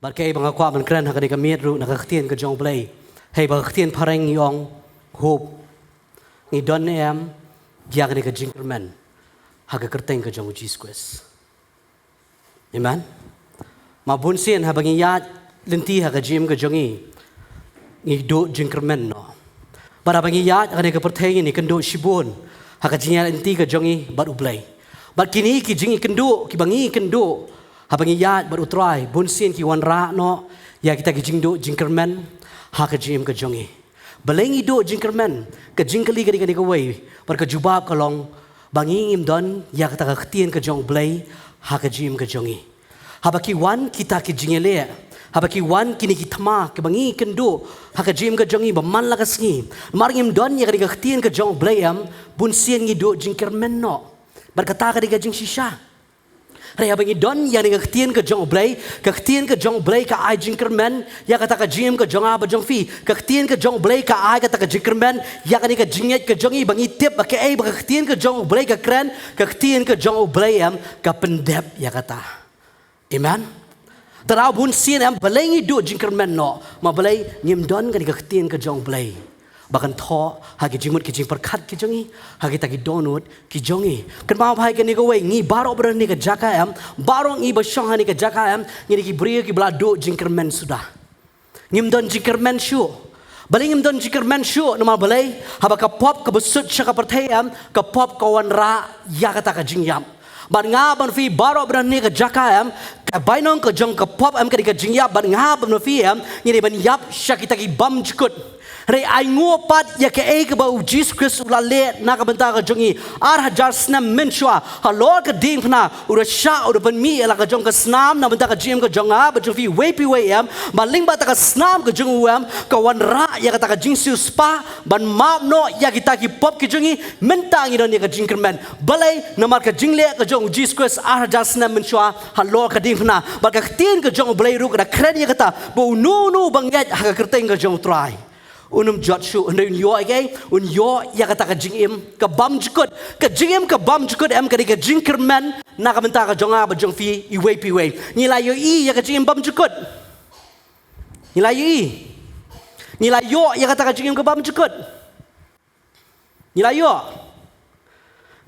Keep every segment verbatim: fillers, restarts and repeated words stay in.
Bad kaei ba nga kwah ban kren ha kane ka miet ruh na ka ktien ka jong U Blei. Hei ba ka ktien phareng ngi ong hope. Ngi don ne em ïa kane ka jingkyrmen ha ka kyrteng ka jong U Jisu Khrist. Amen. Ma bun sien haba ngi ïaid lynti ha ka jingim ka jong ngi, ngi duh jingkyrmen noh. Bad haba ngi ïaid ha kane ka pyrthei ngi kynduh shibun ha ka jingïaid lynti ka jong ngi bad U Blei. Bad kine ki jingkynduh kiba ngi kynduh haba ngi ïaid bad U Trai, bun sien ki wanrah noh ïa kita ki jingduh jingkyrmen ha ka jingim ka jong ngi. Balei ngi duh jingkyrmen? Ka jingkylli ka dei kane kawei, bad ka jubab ka long ba ngi ngim don ïa kata ka ktien ka jong U Blei ha ka jingim ka jong ngi. Haba ki wan kita ki jingïaleh, haba ki wan kine ki thma kiba ngi kynduh ha ka jingim ka jong ngi ba man la ka sngi, namar ngim don ïa kane ka ktien ka jong U Blei em, bun sien ngi duh jingkyrmen noh. Bad kata ka dei ka jingshisha. Hynrei haba ngi don ïa kane ka ktien ka jong U Blei, ka ktien ka jong U Blei ka ai jingkyrmen ïa kata ka jingim ka jong nga bad jong phi. Ka ktien ka jong U Blei ka ai kata ka jingkyrmen ïa kane ka jingngeit ka jong ngi, ba ngi tip ba kaei ba ka ktien ka jong U Blei ka kren, ka ktien ka jong U Blei em ka pyndep ïa kata. Amen. Tang bun sien em balei ngi duh jingkyrmen noh, ma balei ngim don kane ka ktien ka jong U Blei ba kan thoh ha ki jingmut ki jingpyrkhat ki jong ngi, ha kita ki dohnud ki jong ngi. Kynmaw bha ïa kane kawei, ngi baroh ba don ha kane ka jaka em, baroh ngi ba shong ha kane ka jaka em, ngi dei ki briew kiba la duh jingkyrmen suda. Ngim don jingkyrmen shuh. Balei ngim don jingkyrmen shuh? Namar balei? Haba ka pop kaba sut sha ka pyrthei em, ka pop ka wanrah ïa kata ka jingïap. Bad nga bad phi baroh ba don ha kane ka jaka em, ka bainong ka jong ka pop em ka dei ka jingïap, bad nga bad phi em, ngi dei ban ïap sha kita ki bymjukut. Hynrei ainguh pat ïa kaei kaba U Jisu Khrist u la leh na ka bynta ka jong ngi. Ar hajar snem mynshuwa, halor ka diengphna, u da shah, u da pynmih ïa la ka jong ka snam na bynta ka jingim ka jong nga bad jong phi iwei pa iwei em, bad lyngba kata ka snam ka jong u em, ka wanrah ïa kata ka jingsiewspah ban map noh ïa kita ki pop ki jong ngi. Mynta ngi don ïa ka jingkyrmen. Balei? Namar ka jingleh ka jong U Jisu Khrist ar hajar snem mynshuwa halor ka diengphna. Bad ka ktien ka jong U Blei ruh ka da kren ïa kata, ba uno uno uba ngeit ha ka kyrteng ka jong U Trai, un ym jot shuh, hynrei un ïoh ïa kaei? Un ïoh ïa kata ka jingim ka bymjukut. Ka jingim ka bymjukut em ka dei ka jingkyrmen na ka bynta ka jong nga bad jong phi iwei pa iwei. Ngi la ïohi ïa ka jingim bymjukut? Ngi la ïohi? Ngi la ïoh ïa kata ka jingim ka bymjukut? Ngi la ïoh?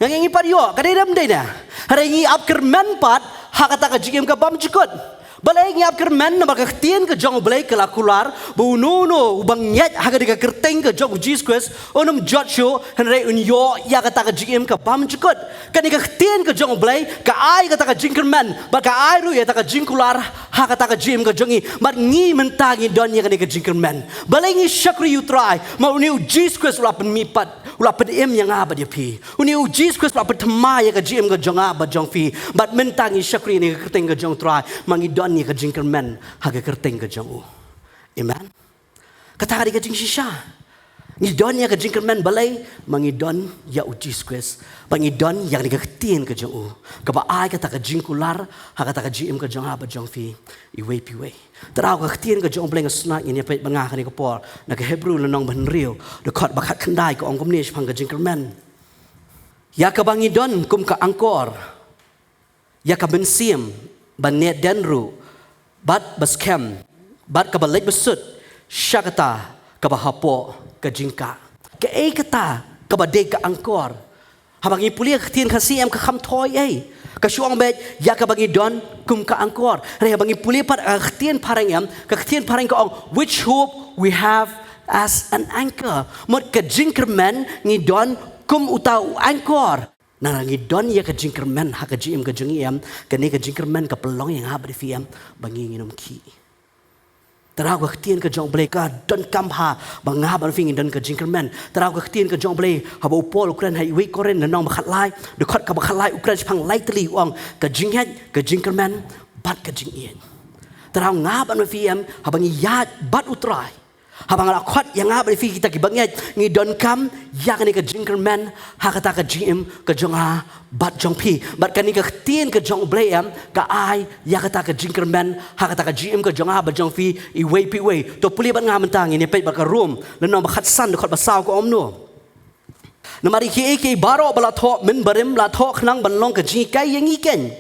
Nga ngeit ngi pat ïoh, ka dei ne ym dei ne? Hynrei ngi ap kyrmen pat ha kata ka jingim ka bymjukut. Balei ngi ap kyrmen? Namar ka ktien ka jong U Blei ka la kular ba uno uno uba ngeit ha kane ka kyrteng ka jong U Jisu Khrist un ym jot shuh, hynrei un ïoh ïa kata ka jingim ka bymjukut. Kane ka ktien ka jong U Blei ka ai kata ka jingkyrmen, bad ka ai ruh ïa kata ka jingkular ha kata ka jingim ka jong ngi. Bad ngi mynta ngi don ïa kane ka jingkyrmen. Balei ngi shakri U Trai? Ma une U Jisu Khrist u la pynmih pat, u la pynim ïa nga bad ïa phi. Une U Jisu Khrist u la pynthymmai ïa ka jingim ka jong nga bad jong phi. Bad mynta ngi shakri ïa kane ka kyrteng ka jong U Trai, ma ngi don ïa ka jingkyrmen ha ka kyrteng ka jong u. Amen. Kata ka dei ka jingshisha. Ngi don ïa ka jingkyrmen balei? Ma ngi don ïa U Jisu Khrist. Ba ngi don ïa kane ka ktien ka jong u, kaba ai kata ka jingkular ha kata ka jingim ka jong nga bad jong phi iwei pa iwei. Tang ka ktien ka jong U Blei, nga sngewbha ngin ïa peit bad nga ha kane ka por, na ka Hebru lynnong ba hynriew, dkhot ba khatkhyndai, ka ong kumne shaphang ka jingkyrmen: Ïa kaba ngi don kum ka angkor, ïa ka mynsiem ba neh dien ruh, bad ba skhem, bad kaba leit ba sut sha kata kaba hapoh ka jingkah. Kaei kata kaba dei ka angkor? Haba ngi pule ka ktien Khasi em, ka kham thoh ei, ka shu ong beit ïa kaba ngi don kum ka angkor. Hynrei haba ngi pule pat ka ktien phareng em, ka ktien phareng ka ong, "Which hope we have as an anchor." Mut ka jingkyrmen ngi don kum uta u angkor. Nang ngi don ïa ka jingkyrmen ha ka jingim ka jong ngi em, kane ka jingkyrmen ka pynlong ïa nga bad phi em, ba ngi ngin ym khih. Tang ka ktien ka jong U Blei ka donkam bha ba nga bad phi ngin don ka jingkyrmen. Tang ka ktien ka jong U Blei, haba u Paul u kren ha iwei Korinth lynnong ba khatlai, dkhot kaba khatlai, u kren shaphang lai tylli, u ong, ka jingngeit, ka jingkyrmen, bad ka jingïeit. Tang nga bad phi em, haba ngi ïaid bad U Trai, haba nga la khot ïa nga bad phi kita kiba ngeit, ngi donkam ïa kane ka jingkyrmen ha kata ka jingim ka jong nga bad jong phi. Bad kane ka ktien ka jong U Blei em, ka ai ïa kata ka jingkyrmen ha kata ka jingim ka jong nga bad jong phi iwei pa iwei. To pule bad nga mynta, ngin ïa peit bad ka Rom lynnong ba khatsan, dkhot ba saw, ka ong kumno: Namar ïa kiei kiei baroh ba la thoh mynbarim, la thoh khnang ban long ka jinghikai ïa ngi keiñ.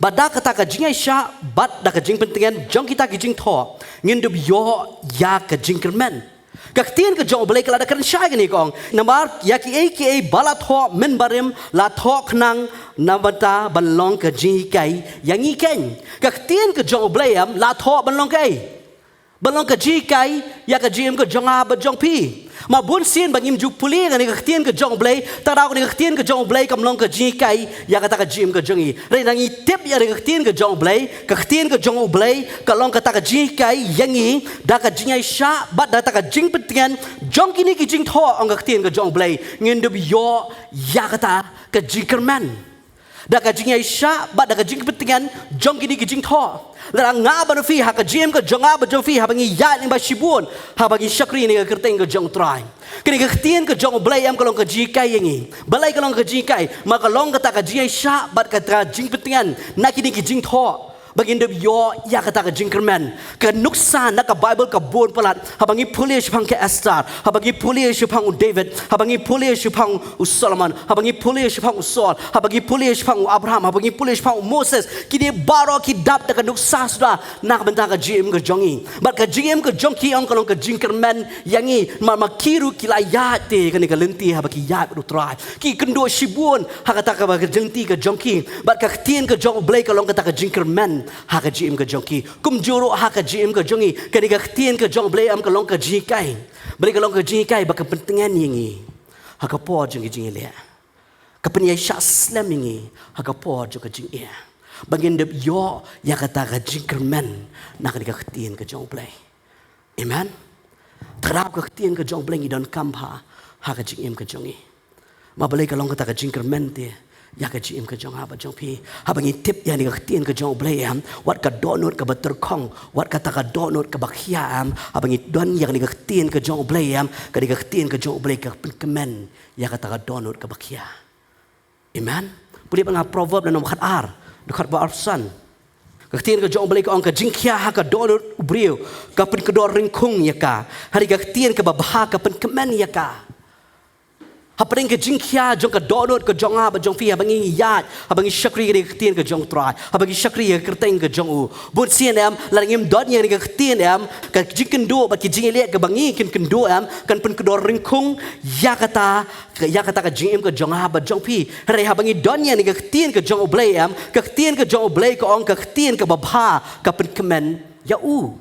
Bad da kata ka jingïaishah bad da ka jingpyntngen jong kita ki jingthoh, ngin dup ïoh ïa ka jingkyrmen. Ka ktien ka jong U Blei ka la da kren shai kane ka ong, namar ïa kiei kiei ba la thoh mynbarim la thoh khnang na bynta ban long ka jinghikai ïa ngi keiñ. Ka ktien ka jong U Blei em la thoh ban long kaei? Ban long ka jinghikai ïa ka jingim ka jong nga bad jong phi. Ma bun sien ba ngim ju pule ïa kane ka ktien ka jong U Blei, ta daw kane ka ktien ka jong U Blei kam long ka jinghikai ïa kata ka jingim ka jong ngi. Hynrei lada ngi tip ïa kane ka ktien ka jong U Blei, ka ktien ka jong U Blei ka long kata ka jinghikai ïa ngi, da ka jingïaishah bad da kata ka jingpyntngen jong kine ki jingthoh, ong ka ktien ka jong U Blei, ngin dup ïoh ïa kata ka jingkyrmen. Da ka jingïaishah bad da ka jingpyntngen jong kine ki jingthoh. Lada nga bad phi, ha ka jingim ka jong nga bad jong phi, haba ngi ïaid lyngba shibun, haba ngi shakri na ka kyrteng ka jong U Trai, kane ka ktien ka jong U Blei em ka long ka jinghikai ïa ngi. Balei ka long ka jinghikai? Ma ka long kata ka jingïaishah bad kata ka jingpyntngen na kine ki jingthoh, ba ngin dup ïoh ïa kata ka jingkyrmen. Ka nuksa na ka Baibl ka bun palat. Haba ngi pule shaphang ka Esther, haba ngi pule shaphang u David, haba ngi pule shaphang u Solomon, haba ngi pule shaphang u Saul, haba ngi pule shaphang u Abraham, haba ngi pule shaphang u Moses, kine baroh ki dap da ka nuksa suda na ka bynta ka jingim ka jong ngi. Bad ka jingim ka jong ki, ong, ka long ka jingkyrmen ïa ngi, namar ma ki ruh ki la ïaid te kane ka lynti haba ki ïaid bad U Trai. Ki kynduh shibun ha kata kaba ka lynti ka jong ki. Bad ka ktien ka jong U Blei ka long kata ka jingkyrmen ha ka jingim ka jong ki. Kumjuh ruh ha ka jingim ka jong ngi, kane ka ktien ka jong U Blei em ka long ka jinghikai. Balei ka long ka jinghikai? Ba ka pyntngen ïa ngi ha ka por jong ka jingïaleh. Ka pynïaishah slem ïa ngi ha ka por jong ka jingeh, ba ngin dup ïoh ïa kata ka jingkyrmen na kane ka ktien ka jong U Blei. Amen. Tang da ka ktien ka jong U Blei ngi donkam bha ha ka jingim ka jong ngi. Ma balei ka long kata ka jingkyrmen te ïa ka jingim ka jong nga bad jong phi? Haba ngi tip ïa kane ka ktien ka jong U Blei em, wat ka dohnud kaba tyrkhong, wat kata ka dohnud kaba khia em, haba ngi don ïa kane ka ktien ka jong U Blei em, kane ka ktien ka jong U Blei ka pynkmen ïa kata ka dohnud kaba khia. Amen. Pule bad nga Proverb lynnong khatar, dkhot ba arphew san. Ka ktien ka jong U Blei ka ong, ka jingkhia ha ka dohnud u briew ka pynkdor ryngkhung ïa ka, hynrei ka ktien kaba bha ka pynkmen ïa ka. Hapdeng ka jingkhia jong ka dohnud ka jong nga bad jong phi, haba ngi ïaid, haba ngi shakri ïa ka ktien ka jong U Trai, haba ngi shakri ïa ka kyrteng ka jong U, bun sien em, lada ngim don ïa ka ktien em, ka jingkynduh bad ka jingïaleh kaba ngi kynduh em kan pynkdor ryngkhung ïa kata, ïa kata ka jingim ka jong nga bad jong phi. Hynrei haba ngi don ïa ka ktien ka jong U Blei em, ka ktien ka jong U Blei ka ong, ka ktien kaba bha ka pynkmen ïa u.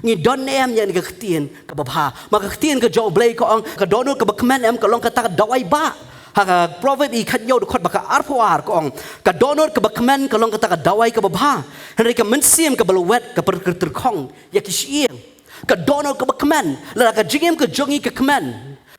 Ngi don em ïa kane ka ktien kaba bha. Ma ka ktien ka jong U Blei ka ong, ka dohnud kaba kmen em ka long kata ka dawai bah. Ha ka Proverb i khathynñiew dkhot ba ka arphew ar ka ong, ka dohnud kaba kmen ka long kata ka dawai kaba bha, hynrei ka mynsiem kaba lwet ka pyrkhat tyrkhong ïa ki shyieng. Ka dohnud kaba kmen, lada ka jingim ka jong ngi ka kmen,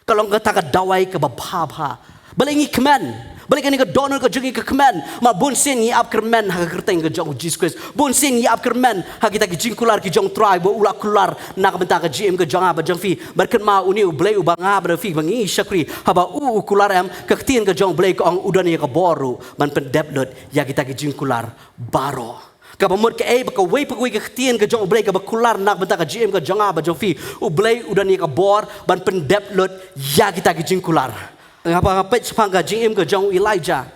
ka long kata ka dawai kaba bha bha. Balei ngi kmen? Balei kane ka dohnud ka jong ngi ka kmen? Ma bun sien ngi ap kyrmen ha ka kyrteng ka jong U Jisu Khrist. Bun sien ngi ap kyrmen ha kita ki jingkular ki jong U Trai ba u la kular na ka bynta ka jingim ka jong nga bad jong phi. Bad kynmaw, une U Blei uba nga bad phi ba ngi shakri, haba u u kular em, ka ktien ka jong U Blei ka ong u don ïa ka bor ruh ban pyndep lut ïa kita ki jingkular baroh. Kaba mut kaei? Ba kawei pa kawei ka ktien ka jong U Blei kaba kular na ka bynta ka jingim ka jong nga bad jong phi, U Blei u don ïa ka bor ban pyndep lut ïa kita ki jingkular. Haba nga peit shaphang ka jingim ka jong u Elijah,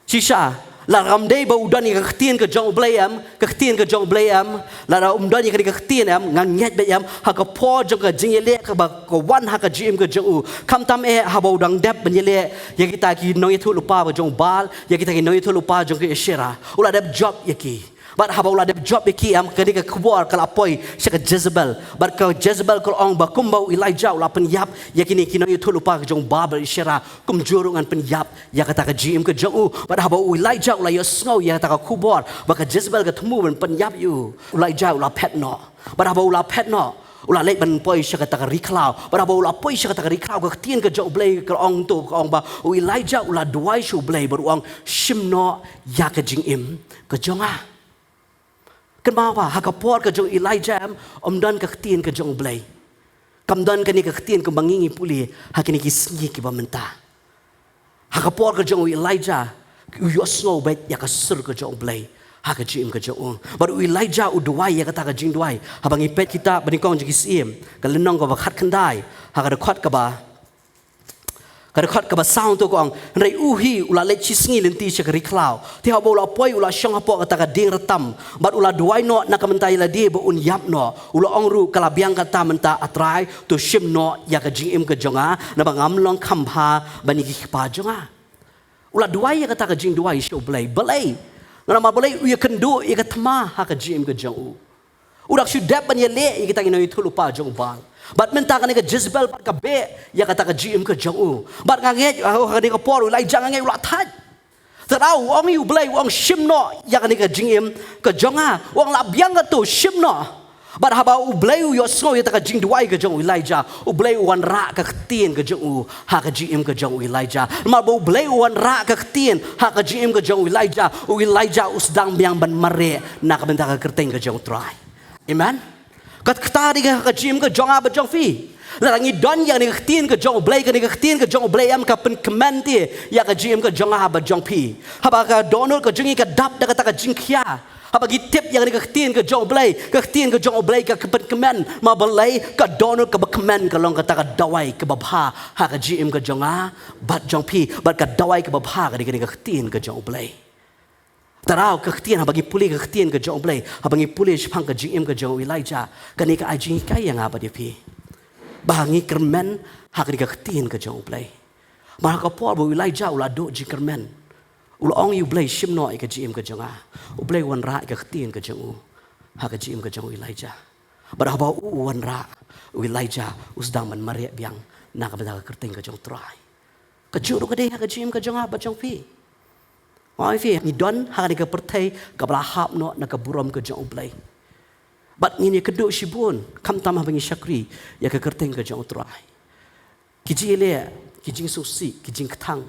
shisha, lada kam dei ba u don ïa ka ktien ka jong U Blei em, ka ktien ka jong U Blei em, lada um don ïa ka ktien em, nga ngeit beit em, ha ka por jong ka jingïaleh kaba ka wan ha ka jingim ka jong u, khamtam eh haba u dang dep ban ïaleh ïa kita ki nongïathuhlypa ba jong u Baal, ïa kita ki nongïathuhlypa jong ki Asherah, u la dep jop ïa ki. Bad haba u la dep jop ïa ki em, kane ka khubor ka la poi sha ka Jezebel. Bad ka Jezebel ka la ong ba kumba u Elijah u la pynïap ïa kine ki nongïathuhlypa ka jong u Baal bad Asherah, kumjuh ruh ngan pynïap ïa kata ka jingim ka jong u. Bad haba u Elijah u la ïohsngew ïa kata ka khubor ba ka Jezebel ka thmu ban pynïap ïa u, u Elijah u la phet noh. Bad haba u la phet noh, u la leit ban poi sha kata ka ri khlaw. Bad haba u la poi sha kata ka ri khlaw, ka ktien ka jong U Blei ka ong to, ka ong ba u Elijah u la duwai sha U Blei bad u ong, shim noh ïa ka jingim ka jong nga. Kynmaw ba ha ka por ka jong u Elijah em, um don ka ktien ka jong U Blei. Kam don kane ka ktien kumba ngi ngi pule ha kine ki sngi kiba mynta. Ha ka por ka jong u Elijah, u ïohsngew beit ïa ka sur ka jong U Blei ha ka jingim ka jong u. Bad u Elijah u duwai ïa kata ka jingduwai. Haba ngi peit kitab Banyngkong jong ki Syiem, ka lynnong kaba khatkhyndai, ha ka dkhot kaba Ka dkhot kaba saw to ka ong, hynrei u hi u la leit shisngi lynti sha ka ri khlaw. Te haba u la poi u la shong hapoh kata ka dieng rytam, bad u la duwai noh na ka bynta ïa lade ba un ïap noh. U la ong ruh, ka la biang kata mynta, A Trai, to shim noh ïa ka jingim ka jong nga, naba ngam long kham bha ban ïa ki kpa jong nga. U la duwai ïa kata ka jingduwai sha U Blei, Blei, nga namar balei u ïakynduh ïa ka thma ha ka jingim ka jong u. U dak shu dep ban ïaleh ïa kita ki nongïathuhlypa jong u Baal. Bad mynta kane ka Jezebel pat ka beh ïa kata ka jingim ka jong u. Bad nga ngeit, ha kane ka por u Elijah nga ngeit u la thait. Te u ong ïa U Blei, u ong shim noh ïa kane ka jingim ka jong nga. U ong la biang kato, shim noh. Bad haba U Blei u ïohsngew ïa kata ka jingduwai ka jong u Elijah, U Blei u wanrah ka ktien ka jong u ha ka jingim ka jong u Elijah. Namar ba U Blei u wanrah ka ktien ha ka jingim ka jong u Elijah, u Elijah u sdang biang ban mareh na ka bynta ka kyrteng ka jong U Trai. Amen. Kat kata dei ka jingim ka jong nga bad jong phi. Lada ngi don ïa kane ka ktien ka jong U Blei, kane ka ktien ka jong U Blei em ka pynkmen te ïa ka jingim ka jong nga bad jong phi. Haba ka dohnud ka jong ngi ka dap da kata ka jingkhia, haba ngi tip ïa kane ka ktien ka jong U Blei, ka ktien ka jong U Blei ka pynkmen, ma balei, ka dohnud kaba kmen ka long kata ka dawai kaba bha ha ka jingim ka jong nga bad jong phi, bad ka dawai kaba bha ka dei kane ka ktien ka jong U Blei. Tang ka ktien, haba ngi pule ka ktien ka jong U Blei, haba ngi pule shaphang ka jingim ka jong u Elijah, kane ka ai jinghikai ïa nga bad ïa phi ba ngi kyrmen ha kane ka ktien ka jong U Blei. Mar ha ka por ba u Elijah u la duh jingkyrmen, u la ong ïa U Blei, shim noh ïa ka jingim ka jong nga. U Blei u wanrah ïa ka ktien ka jong u ha ka jingim ka jong u Elijah. Bad haba u, u wanrah, u Elijah u sdang ban mareh biang na ka bynta ka kyrteng ka jong U Trai. Kajuh ruh ka dei ha ka jingim ka jong nga bad jong phi. Nga ong ïa phi, ngi don ha kane ka pyrthei kaba la hap noh na ka burom ka jong U Blei. Bad ngin ïakynduh shibun, khamtam haba ngi shakri ïa ka kyrteng ka jong U Trai. Ki jingïaleh, ki jingsngewsih, ki jingkthang,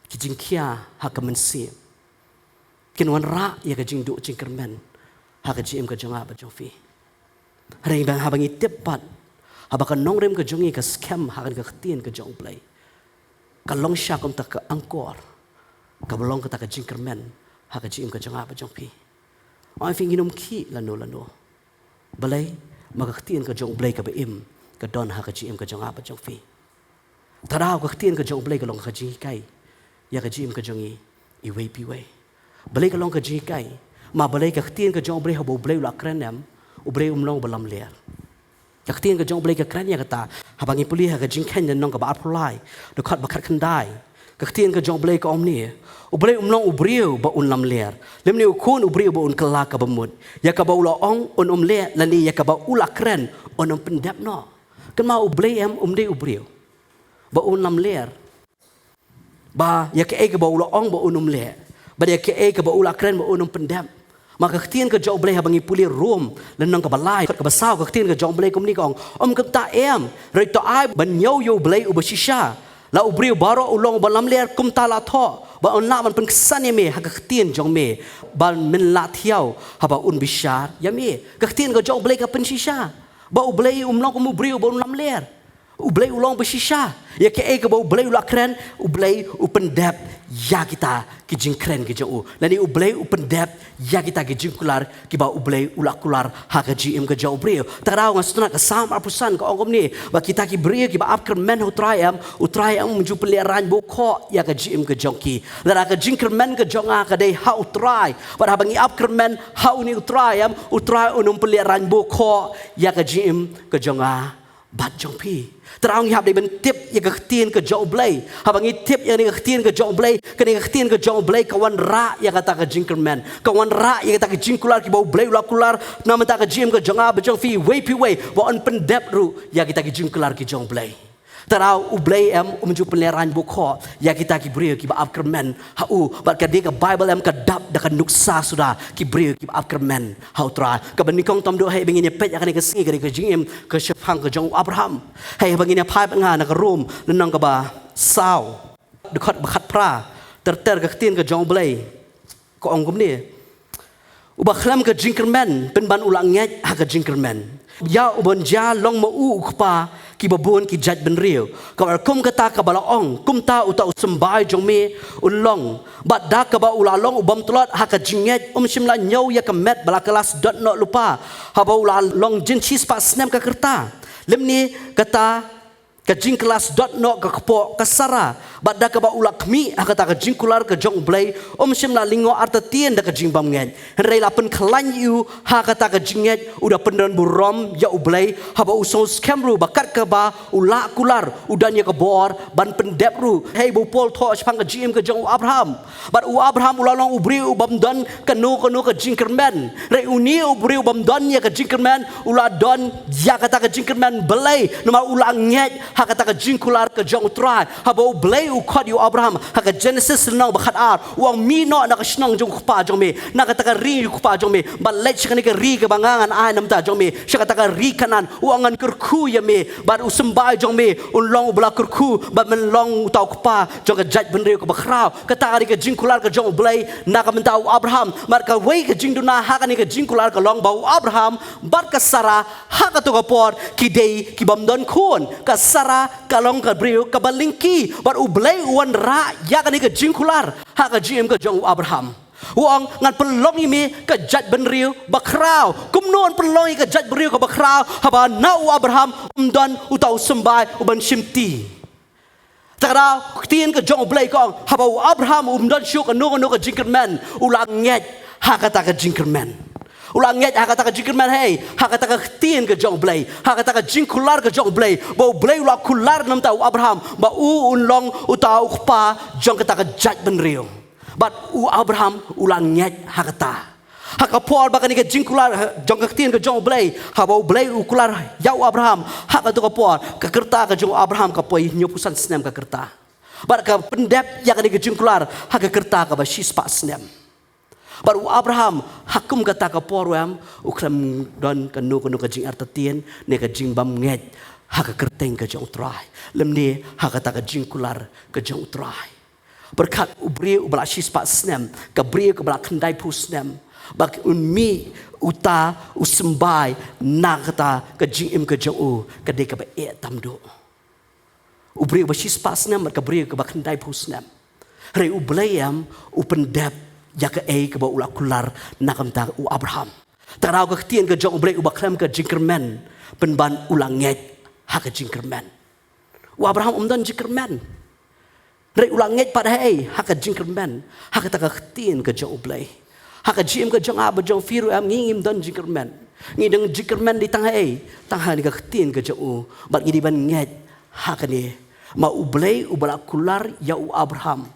ki jingkhia ha ka mynsiem, kin wanrah ïa ka jingduh jingkyrmen ha ka jingim ka jong nga bad jong phi. Hynrei haba ngi tip pat, haba ka nongrim ka jong ngi ka skhem ha kane ka ktien ka jong U Blei, ka long shisha kumta ka angkor kaba long kata ka jingkyrmen ha ka jingim ka jong nga bad jong phi. Nga ong ïa phi, ngin ym khih lano lano. Balei? Ma ka ktien ka jong U Blei kaba im ka don ha ka jingim ka jong nga bad jong phi. Tang ka ktien ka jong U Blei ka long ka jinghikai ïa ka jingim ka jong ngi iwei pa iwei. Balei ka long ka jinghikai? Ma balei ka ktien ka jong U Blei, haba U Blei u la kren em, U Blei um long uba lamler. Ka ktien ka jong U Blei ka kren ïa kata, haba ngi pule ha ka Jingkheiñ lynnong kaba arphew lai, dkhot ba khatkhyndai. Ka ktien ka jong U Blei ka ong kumne: U Blei um long u briew ba un lamler, lymne u khun u briew ba un kylla kaba mut. Ïa kaba u la ong un ym leh, lane ïa kaba u la kren un ym pyndep noh. Kynmaw, U Blei em um dei u briew ba un lamler, ba ïa kaei kaba u la ong ba un ym leh, bad ïa kaei kaba u la kren ba un ym pyndep. Ma ka ktien ka jong U Blei, haba ngi pule Rom lynnong kaba lai, kaba saw, ka ktien ka jong U Blei kumne ka ong: Ym kumta em, hynrei to ai ban ñiew ïa U Blei uba shisha. La u briew baroh u long uba lamler, kumta la thoh ba un lah ban pynksan ïa me ha ka ktien jong me, ban men lah thiaw haba un bishar ïa me. Ka ktien ka jong U Blei ka pynshisha ba U Blei um long kum u briew ba un lamler. U Blei u long ba shisha. Ïa kaei kaba U Blei u la kren, U Blei u pyndep ïa kita ki jingkren ki jong u. Lane U Blei u pyndep ïa kita ki jingkular kiba U Blei u la kular ha ka jingim ka jong u briew. Tang nga sngewtynnat, ka Salm arphew san ka ong kumne, ba kita ki briew kiba ap kyrmen ha U Trai em, U Trai em um ju pynlehraiñ bukhuh ïa ka jingim ka jong ki. Lada ka jingkyrmen ka jong nga ka dei ha U Trai, bad haba ngi ap kyrmen ha une U Trai em, U Trai un ym pynlehraiñ bukhuh ïa ka jingim ka jong nga bad jong phi. Tang ngi hap dei ban tip ïa ka ktien ka jong U Blei. Haba ngi tip ïa kane ka ktien ka jong U Blei, kane ka ktien ka jong U Blei ka wanrah ïa kata ka jingkyrmen, ka wanrah ïa kata ka jingkular kiba U Blei u la kular na ka bynta ka jingim ka jong nga bad jong phi iwei pa iwei, ba un pyndep ruh ïa kita ki jingkular ki jong U Blei. Tang U Blei em um ju pynlehraiñ bukhuh ïa kita ki briew kiba ap kyrmen ha u. Bad ka dei ka Baibl em ka dap da ka nuksa suda ki briew kiba ap kyrmen ha U Trai. Kaba nyngkong tam duh, haba ngin ïa peit ïa kane ka sngi, kane ka jingim ka shaphang ka jong u Abraham. Haba ngin ïa phai bad nga na ka Rom lynnong kaba saw, dkhot ba khatphra, ter ter ka ktien ka jong U Blei ka ong kumne: Uba khlem ka jingkyrmen, pynban u la ngeit ha ka jingkyrmen. Ïa u ban jia long ma u u kpa kiba bun ki jaitbynriew. Kaba kum kata kaba la ong, kumta uta u symbai jong me un long. Bad da kaba u la long u bymtlot ha ka jingngeit, um shym la ñiew ïa ka met ba la kylla sdot noh lypa haba u la long jynshi spah snem ka rta. Lymne kata ka jingkylla sdot noh ka kpoh ka Sara, bad da kaba u la khmih ha kata ka jingkular ka jong U Blei, um shym la lyngngoh artatien da ka jingbymngeit. Hynrei la pynkhlaiñ ïa u ha kata ka jingngeit, u da pyndonburom ïa U Blei, haba u sngewskhem ruh ba kat kaba u la kular, u don ïa ka bor ban pyndep ruh. Hei ba u Paul thoh shaphang ka jingim ka jong u Abraham. Bad u Abraham u la long u briew u bym don kano kano ka jingkyrmen. Hynrei une u briew u bym don ïa ka jingkyrmen, u la don ïa kata ka jingkyrmen. Balei? Namar u la ngeit ha kata ka jingkular ka jong U Trai. Haba U Blei u khot ïa u Abraham ha ka Genesis lynnong ba khatar, u ong, mih noh na ka shnong jong u kpa jong me, na kata ka ri u kpa jong me, bad leit sha kane ka ri kaba nga ngan ai na bynta jong me, sha kata ka ri Kanaan. U ong, ngan kyrkhu ïa me, bad u symbai jong me un long uba la kyrkhu, bad men long uta u kpa jong ka jaitbynriew kaba khraw. Kata ka dei ka jingkular ka jong U Blei na ka bynta u Abraham. Bad kawei ka jingduna ha kane ka jingkular ka long ba u Abraham bad ka Sara ha kato ka por ki dei ki bym don khun. Ka Sara ka long ka briew kaba lyngkhi, bad U Blei u wanrah ïa kane ka jingkular ha ka jingim ka jong u Abraham. U ong, ngan pynlong ïa me ka jaitbynriew bakhraw. Kumno un pynlong ïa ka jaitbynriew kaba khraw haba na u Abraham um don uta u symbai u ban shimti? Te ka daw ka ktien ka jong U Blei ka ong, haba u Abraham um don shuh kano kano ka jingkyrmen, u la ngeit ha kata ka jingkyrmen. U la ngeit ha kata ka jingkyrmen, hei, ha kata ka ktien ka jong U Blei, ha kata ka jingkular ka jong U Blei, ba U Blei u la kular na bynta u Abraham ba u un long uta u kpa jong kata ka jaitbynriew. Bad u Abraham u la ngeit ha kata. Ha ka por ba kane ka jingkular, ha, jong ka ktien ka jong U Blei, haba U Blei u kular ïa u Abraham ha kato ka por, ka kyrta ka jong u Abraham ka poi hynñiewphew san snem ka kyrta. Bad ka pyndep ïa kane ka jingkular ha ka kyrta kaba shispah snem. Bad u Abraham, ha kum kata ka por, em, u khlem don kano kano ka jingartatien ne ka jingbymngeit ha ka kyrteng ka jong U Trai, lymne ha kata ka jingkular ka jong U Trai. Pyrkhat, u briew uba la shispah snem, ka briew kaba la khyndaiphew snem, ba un mih uta u symbai na kata ka jingim ka jong u, ka dei kaba eh tam duh. U briew uba shispah snem bad ka briew kaba khyndaiphew snem. Hynrei U Blei, em, u pyndep ïa kaei kaba u la kular na ka bynta u Abraham. Te ka daw ka ktien ka jong U Blei, uba khlem ka jingkyrmen, pynban u la ngeit ha ka jingkyrmen. U Abraham um don jingkyrmen, hynrei u la ngeit pat, hei, ha ka jingkyrmen ha kata ka ktien ka jong U Blei. Ha ka jingim ka jong nga bad jong phi ruh, em, ngi ngim don jingkyrmen. Ngi don jingkyrmen dei tang ha, hei, tang ha kane ka ktien ka jong u. Bad ngi dei ban ngeit ha kane. Ma U Blei uba la kular ïa u Abraham,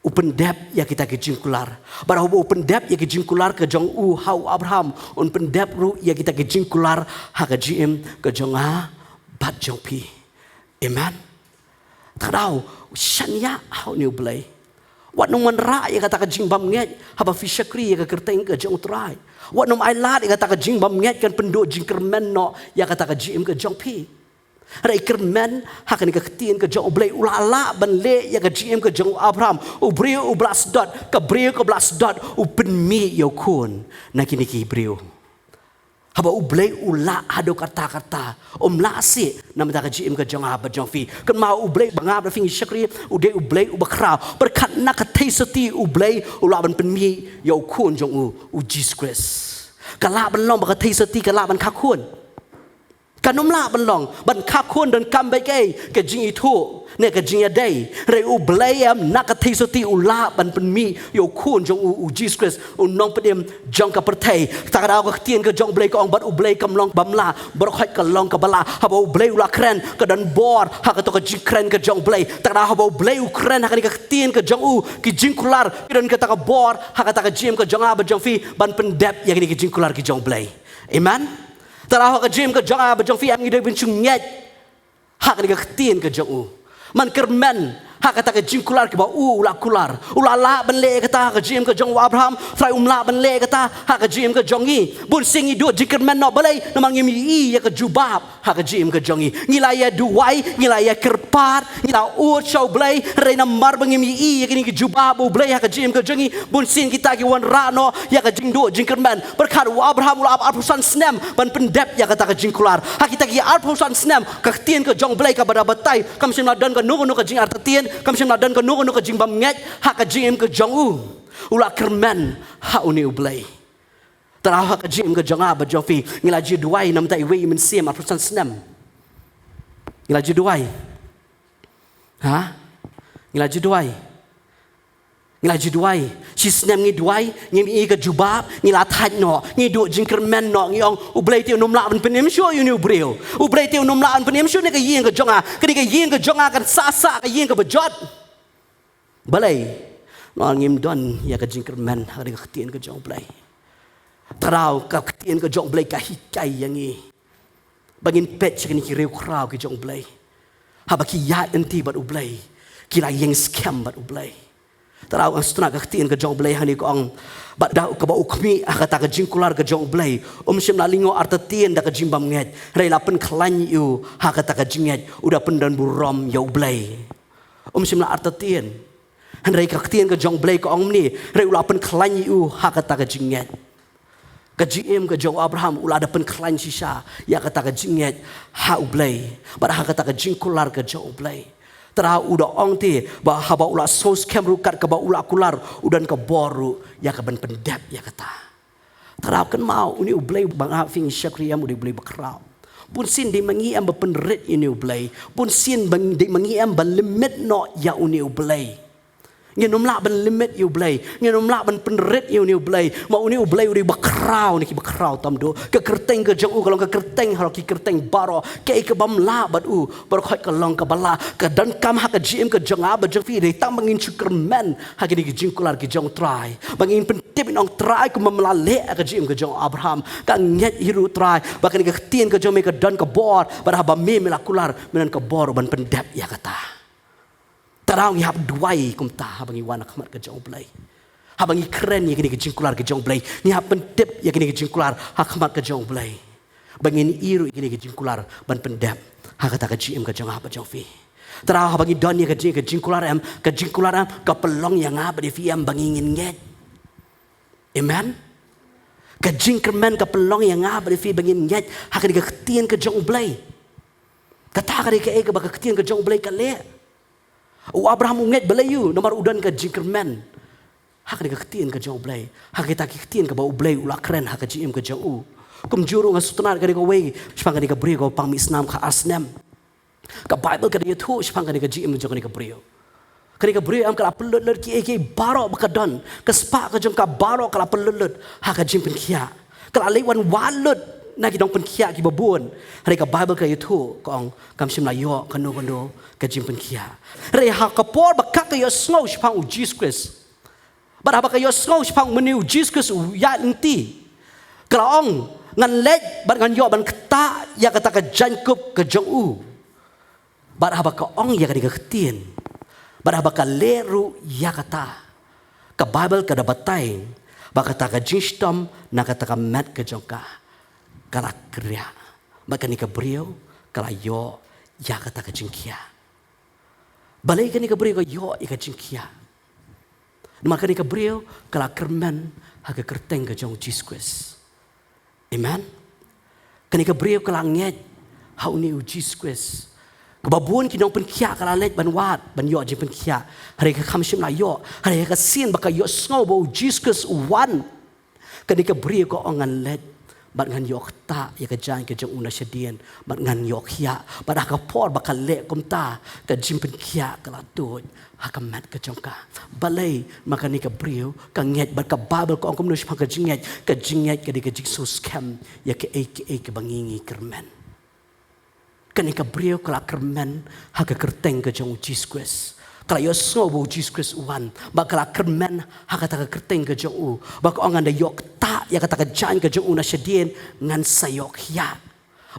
u pyndep ïa kita ki jingkular. Bad haba u pyndep ïa ki jingkular ka jong u ha u Abraham, un pyndep ruh ïa kita ki jingkular ha ka jingim ka jong nga bad jong phi. Amen. Te ka daw, shaniah ha une U Blei. Wat nym wanrah ïa kata ka jingbymngeit haba phi shakri ïa ka kyrteng ka jong U Trai. Wat nym ailad ïa kata ka jingbymngeit kan pynduh jingkyrmen noh ïa kata ka jingim ka jong phi. Hynrei kyrmen ha kane ka ktien ka jong U Blei, u la lah ban leh ïa ka jingim ka jong u Abraham, u briew uba la sdot, ka briew kaba la sdot, u pynmih ïa u khun na kine ki briew. Haba U Blei u lah haduh katta katta, um lah shuh na bynta ka jingim ka jong nga bad jong phi. Kynmaw, U Blei ba nga bad phi ngi shakri, u dei U Blei uba khraw. Pyrkhat, na ka theisotti U Blei u lah ban pynmih ïa u khun jong u, u Jisu Khrist. Ka lah ban long ba ka theisotti ka lah ban kha khun? Kan ym lah ban long. Ban kha khun donkam beit kaei? Ka jingithuh ne ka jingïadei. Hynrei U Blei, em, na ka theisotti u lah ban pynmih ïa u khun jong u, u Jisu Khrist, u nongpynim jong ka pyrthei. Te ka daw ka ktien ka jong U Blei ka ong, bad U Blei kam long bym lah, baroh khoit ka long kaba lah. Haba U Blei u la kren, ka don bor ha kato ka jingkren ka jong U Blei. Te ka daw haba U Blei u kren ha kane ka ktien ka jong u, ki jingkular ki don kata ka bor ha kata ka jingim ka jong nga bad jong phi ban pyndep ïa kine ki jingkular ki jong U Blei. Amen. Te ka daw ha ka jingim ka jong nga bad jong phi, em, ngi dei ban shu ngeit ha kane ka ktien ka jong u. Man kyrmen ha kata ka jingkular kaba u, u la kular. U la lah ban leh kata ha ka jingim ka jong u Abraham, hynrei um lah ban leh kata ha ka jingim ka jong ngi. Bunsien ngi duh jingkyrmen noh, balei? Namar ngim ïohi ïa ka jubab ha ka jingim ka jong ngi. Ngi la ïaduwai, ngi la ïakyrpad, ngi la ud sha U Blei, hynrei namar ba ngim ïohi ïa kine ki jubab U Blei ha ka jingim ka jong ngi, bunsien kita ki wanrah noh ïa ka jingduh jingkyrmen. Pyrkhat, u Abraham u la ap arphew san snem ban pyndep ïa kata ka jingkular. Ha kita ki arphew san snem, ka ktien ka jong U Blei kaba da batai, kam shym la don kano kano ka jingartatien, kam shym la don kano kano ka jingbymngeit ha ka jingim ka jong u. U la kyrmen ha une U Blei. Te ka daw ha ka jingim ka jong nga bad jong phi, ngi la ju duwai na bynta iwei i mynsiem arphew san snem. Ngi la ju duwai. Ha? Ngi la ju duwai. Ngi la ju duwai. Shisnem ngi duwai, ngim i ka jubab, ngi la thait noh, ngi duh jingkyrmen noh, ngi ong, U Blei te un ym lah ban pynim shuh ïa une u briew. U Blei te un ym lah ban pynim shuh ïa ka ïing ka jong nga. Kane ka ïing ka jong nga kan sah sah ka ïing kaba jot. Balei? Namar ngim don ïa ka jingkyrmen ha kane ka ktien ka jong U Blei. Tang ka ktien ka jong U Blei ka hikai ïa ngi ba ngin peit sha kine ki riewkhraw ki jong U Blei. Haba ki ïaid lynti bad U Blei, ki la ïeng skhem bad U Blei. Tang ka sutna ka ktien ka jong U Blei hangne ka ong, bad da kaba u khmih ha kata ka jingkular ka jong U Blei, um shym la lyngngoh artatien da ka jingbymngeit, hynrei la pynkhlaiñ ïa u ha kata ka jingngeit, u da pyndonburom ïa U Blei. Um shym la artatien. Hynrei ka ktien ka jong U Blei ka ong kumne, hynrei u la pynkhlaiñ ïa u ha kata ka jingngeit. Ka jingim ka jong u Abraham u la da pynkhlaiñ shisha ïa kata ka jingngeit ha U Blei bad ha kata ka jingkular ka jong U Blei. Tang u da ong te ba haba u la sngewskhem ruh kat kaba u la kular, u don ka bor ruh ïa kaban pyndep ïa kata. Tang kynmaw, une U Blei ba nga phi ngi shakri ïa u, U Blei bakhraw. Bunsien dei ma ngi em ba pynrit ïa une U Blei. Bunsien ba dei ma ngi em ba limit noh ïa une U Blei. Ngin ym lah ban limit ïa U Blei. Ngin ym lah ban pynrit ïa une U Blei. Ma une U Blei u dei bakhraw na ki bakhraw tam duh. Ka kyrteng ka jong u ka long ka kyrteng halor ki kyrteng baroh. Kaei kabym lah bad u, baroh khoit ka long kaba lah. Ka donkam ha ka jingim ka jong nga bad jong phi dei tang ba ngin shu kyrmen ha kine ki jingkular ki jong U Trai. Ba ngin pyntip, ngin ong, Trai, kumba me la leh ha ka jingim ka jong u Abraham, nga ngeit hi ruh, Trai, ba kane ka ktien ka jong me ka don ka bor, bad haba me, me la kular, me don ka bor ban pyndep ïa kata. Tang ngi hap duwai kumta haba ngi wan ha khmat ka jong U Blei. Haba ngi kren ïa kine ki jingkular ki jong U Blei, ngi hap pyntip ïa kine ki jingkular ha khmat ka jong U Blei, ba ngin ïoh ïa kine ki jingkular ban pyndep ha kata ka jingim ka jong nga bad jong phi. Tang haba ngi don ïa ka jing, ka jingkular em, ka jingkular em ka pynlong ïa nga bad ïa phi em ba ngi ngin ngeit. Amen. Ka jingkyrmen ka pynlong ïa nga bad ïa phi ba ngin ngeit ha kane ka ktien ka jong U Blei. Kata ka dei kaei kaba ka ktien ka jong U Blei ka leh. U Abraham u ngeit balei? Namar u don ka jingkyrmen ha kane ka ktien ka jong U Blei, ha kita ki ktien kaba U Blei u la kren ha ka jingim ka jong u. Kumjuh ruh nga sngewtynnat kane kawei shaphang kane ka briew kaba pang mih snam khatar snem. Ka Baibl ka da ïathuh shaphang kane ka jingim jong kane ka briew. Kane ka briew em ka la pynlut lut kiei kiei baroh ba ka don, ka spah ka jong ka baroh ka la pynlut lut ha ka jingpynkhiah. Ka la leit wan wad lut na ki nongpynkhiah kiba bun. Hynrei ka Baibl ka ïathuh ka ong kam shym la ïoh kano kano ka jingpynkhiah. Hynrei ha ka por ba ka ïohsngew shaphang U Jisu Khrist, bad haba ka ïohsngew shaphang mane U Jisu Khrist u ïaid lynti, ka la ong, ngan leit bad ngan ïoh ban ktah ïa kata ka jaiñkup ka jong u. Bad haba ka ong ïa kane ka ktien, bad haba ka leh ruh ïa kata, ka Baibl ka da batai ba kata ka jingshitom na kata ka met ka jong ka ka la kyrriah. Bad kane ka briew ka la ïoh ïa kata ka jingkhiah. Balei kane ka briew ka ïoh ïa ka jingkhiah? Namar kane ka briew ka la kyrmen ha ka kyrteng ka jong U Jisu Khrist. Amen. Kane ka briew ka la ngeit ha une U Jisu Khrist. Kaba bun ki nongpynkhiah ka la leit ban wad ban ïoh jingpynkhiah, hynrei ka kham shym la ïoh. Hynrei ha ka sien ba ka ïohsngew ba U Jisu Khrist u wan, kane ka briew ka ong, ngan leit bad ngan ïoh ktah ïa ka jaiñ ka jong u na shadien, bad ngan ïoh khiah. Bad ha ka por ba ka leh kumta, ka jingpynkhiah ka la tuid ha ka met ka jong ka. Balei? Namar kane ka briew ka ngeit, bad ka Baibl ka ong kumno shaphang ka jingngeit? Ka jingngeit ka dei ka jingsngewskhem ïa kaei kaei kaba ngi ngi kyrmen. Kane ka briew ka la kyrmen ha ka kyrteng ka jong U Jisu Khrist. Ka la ïohsngew ba U Jisu Khrist u wan, bad ka la kyrmen ha kata ka kyrteng ka jong u, bad ka ong, ngan da ïoh ktah ïa kata ka jaiñ ka jong u na shadien, ngan sa ïoh khiah.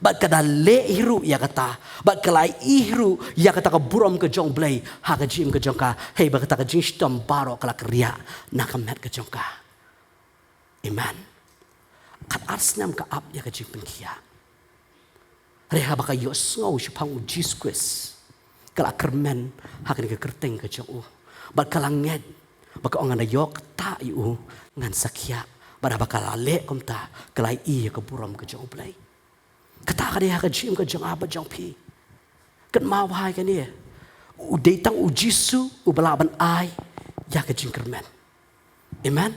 Bad ka da leh hi ruh ïa kata, bad ka la ïohi hi ruh ïa kata ka burom ka jong U Blei ha ka jingim ka jong ka. Hei, bad kata ka jingshitom baroh ka la kyrriah na ka met ka jong ka. Amen. Khatar snem ka ap ïa ka jingpynkhiah. Hynrei haba ka ïohsngew shaphang U Jisu Khrist, ka la kyrmen ha kane ka kyrteng ka jong u, bad ka la ngeit, bad ka ong, ngan da ïoh ktah ïa u, ngan sa khiah. Bad haba ka la leh kumta, ka la ïohi ïa ka burom ka jong U Blei. Kata ka dei ha ka jingim ka jong nga bad jong phi. Kynmaw bha ïa kane. U dei tang U Jisu uba lah ban ai ïa ka jingkyrmen. Amen.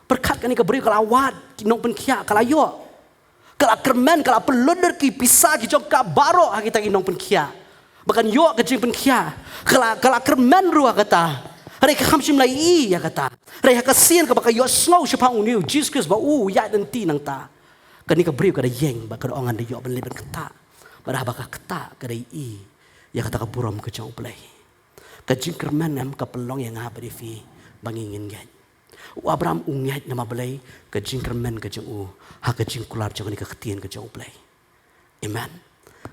Pyrkhat, kane ka briew ka la wad ki nongpynkhiah, ka la ïoh. Ka la kyrmen, ka la pynlut lut ki pisa ki jong ka baroh ha kita ki nongpynkhiah. ba kan ïoh ka jingpynkhiah, ka la, ka la kyrmen ruh ha kata. Hynrei ka kham shym la ïohi ïa kata. Hynrei ha ka sien kaba ka ïohsngew shaphang une u Jisu Khrist ba u ïaid lynti nangta, kane ka briew ka da ïeng bad ka da ong, ngan da ïoh ban leit ban ktah. Bad haba ka ktah ka da ïohi ïa kata ka burom ka jong U Blei. Ka jingkyrmen em ka pynlong ïa nga bad ïa phi ba ngi ngin ngeit. U Abraham u ngeit namar balei? Ka jingkyrmen ka jong u ha ka jingkular jong kane ka ktien ka jong U Blei. Amen.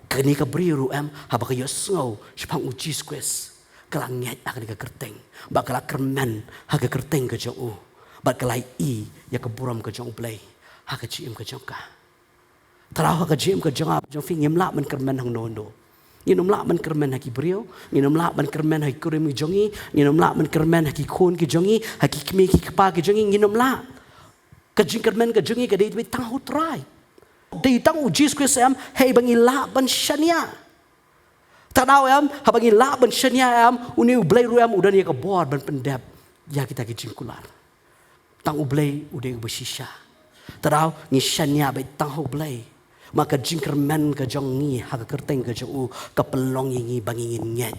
Kane ka briew ruh em, haba ka ïohsngew shaphang U Jisu Khrist, ka la ngeit ha kane ka kyrteng, bad ka la kyrmen ha ka kyrteng ka jong u, bad ka la ïohi ïa ka burom ka jong U Blei ha ka jingim ka jong ka. Te ha ka jingim ka jong nga, jong phi, ngim lah ban kyrmen hangno hangno. Ngin ym lah ban kyrmen ha ki briew, ngin ym lah ban kyrmen ha ki kurim ki jong ngi, ngin ym lah ban kyrmen ha ki khun ki jong ngi, ha ki kmie ki kpa ki jong ngi, ngin ym lah. Ka jingkyrmen ka jong ngi ka dei beit tang ha U Trai. Dei tang U Jisu Khrist em, hei ba ngi lah ban shaniah. Te daw em, haba ngi lah ban shaniah em, une U Blei ruh em u don ïa ka bor ban pyndep ïa kita ki jingkular. Tang U Blei u dei uba shisha. Te daw ngi shaniah beit tang ha U Blei. Ma ka jingkyrmen ka jong ngi ha ka kyrteng ka jong u ka pynlong ïa ngi ba ngi ngin ngeit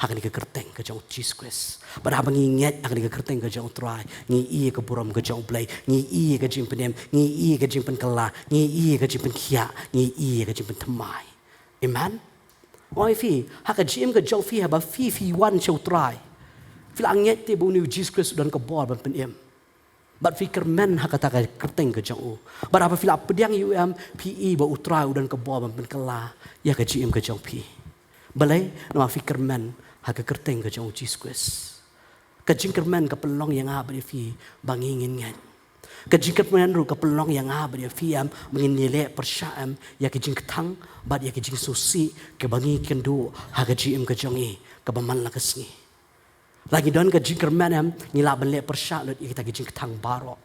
ha kane ka kyrteng ka jong U Jisu Khrist. Bad haba ngi ngeit ha kane ka kyrteng ka jong U Trai, ngi ïohi ïa ka burom ka jong U Blei, ngi ïohi ïa ka jingpynim, ngi ïohi ïa ka jingpynkylla, ngi ïohi ïa ka jingpynkhiah, ngi ïohi ïa ka jingpynthymmai. Amen. Oi phi, ha ka jingim ka jong phi, haba phi, phi wan sha U Trai, phi la ngeit te ba une U Jisu Khrist u don ka bor ban pynim. Bad phi kyrmen ha kata ka kyrteng ka jong u. Bad haba phi la pdiang ïa u em, phi i ba U Trai u don ka bor ban pynkylla ïa ka jingim ka jong phi. Balei? Namar phi kyrmen ha ka kyrteng ka jong U Jisu Khrist. Ka jingkyrmen ka pynlong ïa nga bad ïa phi ba ngi ngin ngeit. Ka jingkyrmen ruh ka pynlong ïa nga bad ïa phi em, ba ngin ïaleh pyrshah em ïa ki jingkthang bad ïa ki jingsngewsih kiba ngi kynduh ha ka jingim ka jong ngi kaba man la ka sngi. La ngi don ka jingkyrmen em, ngi lah ban leh pyrshah lut ïa kita ki jingkthang baroh.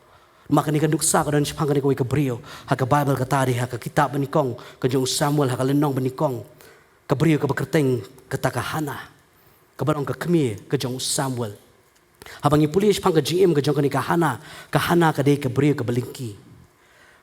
Ma kane ka nuksa ka don shaphang kane kawei ka briew ha ka Baibl, kata dei ha ka kitab banyngkong ka jong u Samuel, ha ka lynnong banyngkong. Ka briew kaba kyrteng kata ka Hana, kaba long ka kmie ka jong u Samuel. Haba ngi pule shaphang ka jingim ka jong kane ka Hana, ka Hana ka dei ka briew kaba lyngkhi.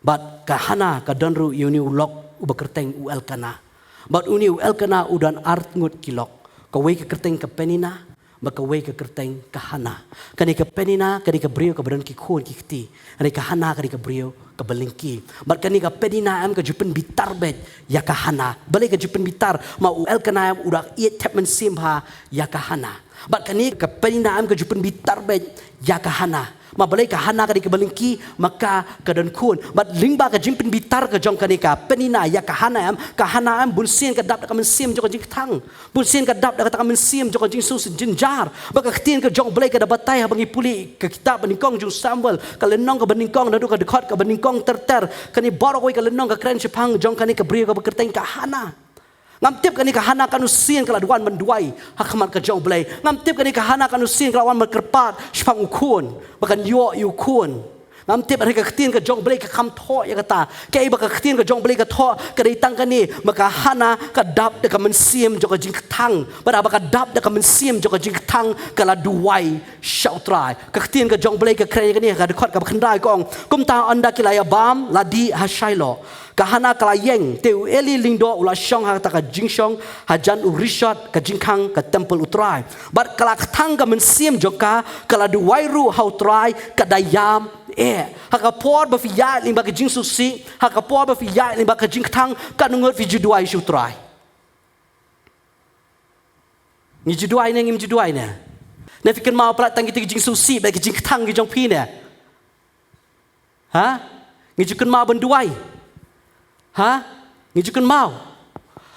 Bad ka Hana ka don ruh ïa une u lok uba kyrteng u Elkana. Bad une u Elkana u don arngut ki lok. Kawei ka kyrteng ka Penina, bad kawei ka kyrteng ka Hana. Kane ka Penina ka dei ka briew kaba don ki khun ki kti. Hynrei ka Hana ka dei ka briew kaba lyngkhi. Bad kane ka Penina em ka ju pynbitar beit ïa ka Hana. Balei ka ju pynbitar? Ma u Elkana em u da ïeit thep mynsiem bha ïa ka Hana. Bad kane ka Penina em ka ju pynbitar beit ïa ka Hana. Ma balei? Ka Hana ka dei kaba lyngkhi, ma ka ka don khun. Bad lyngba ka jingpynbitar ka jong kane ka Penina ïa ka Hana em, ka Hana em bunsien ka dap da ka mynsiem jong ka jingkthang. Bunsien ka dap da kata ka mynsiem jong ka jingsngewsih jynjar. Bad ka ktien ka jong U Blei ka da batai haba ngi pule ka kitab banyngkong jong u Samuel, ka lynnong kaba nyngkong naduh ka dkhot kaba nyngkong ter ter. Kane baroh kawei ka lynnong ka kren shaphang jong kane ka briew kaba kyrteng ka Hana. Ngam tip kane ka Hana katno sien ka la wan ban duwai ha khmat ka jong U Blei. Ngam tip kane ka Hana katno sien ka la wan ban kyrpad shaphang u khun ba kan ïoh ïa u khun. Ngam tip, hynrei ka ktien ka jong U Blei ka kham thoh ïa kata. Kaei ba ka ktien ka jong U Blei ka thoh ka dei tang kane, ba ka Hana ka dap da ka mynsiem jong ka jingkthang. Bad haba ka dap da ka mynsiem jong ka jingkthang ka la duwai sha U Trai. Ka ktien ka jong U Blei ka kren ïa kane ha ka dkhot kaba khyndai ka ong, kumta ynda ki la ïa bam la dih ha Shiloh, ka Hana ka la ïeng, te u Eli lyngdoh u la shong ha kata ka jingshong hajan u rishot ka jingkhang ka templ U Trai. Bad ka la kthang ka mynsiem jong ka, ka la duwai ruh ha U Trai, ka da ïam eh. Ha ka por ba phi ïaid lyngba ka jingsngewsih, ha ka por ba phi ïaid lyngba ka jingkthang, katno ngut phi ju duwai sha U Trai? Ngi ju duwai ne ngim ju duwai ne? Ne phi kynmaw palat tang kita ki jingsngewsih bad ki jingkthang ki jong phi ne? Ha? Ngi ju kynmaw ban duwai? Ha? Ngi ju kynmaw?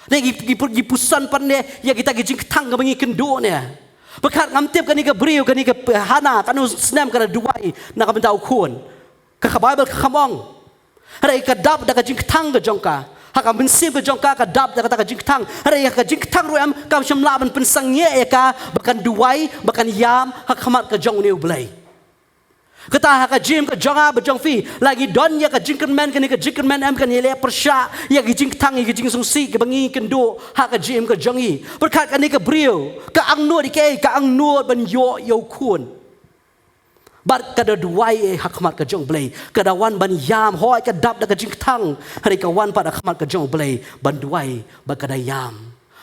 Ne ngi, ngi, pu-, ngi puson pat ne ïa kita ki jingkthang kaba ngi kynduh ne? Pyrkhat, ngam tip kane ka briew, kane ka Hana katno snem ka la duwai na ka bynta u khun. Ka, ka Baibl ka kham ong. Hynrei ka dap da ka jingkthang ka jong ka. Ha ka mynsiem ka jong ka ka dap da kata ka jingkthang. Hynrei ka jingkthang ruh em kam shym lah ban pynsangeh ïa ka ba kan duwai, ba kan ïam ha khmat ka jong une U Blei. Kata ha ka jingim ka jong nga bad jong phi, la ngi don ïa ka jingkyrmen, kane ka jingkyrmen em kan ïaleh pyrshah ïa ka jingkthang, ïa ka jingsngewsih kaba ngi kynduh ha ka jingim ka jong ngi. Pyrkhat, kane ka briew ka angnud ïa kaei? Ka angnud ban ïoh ïa u khun. Bad ka da duwai eh ha khmat ka jong U Blei. Ka da wan ban ïam, hooid ka dap da ka jingkthang. Hynrei ka wan pat ha khmat ka jong U Blei ban duwai bad ka da ïam.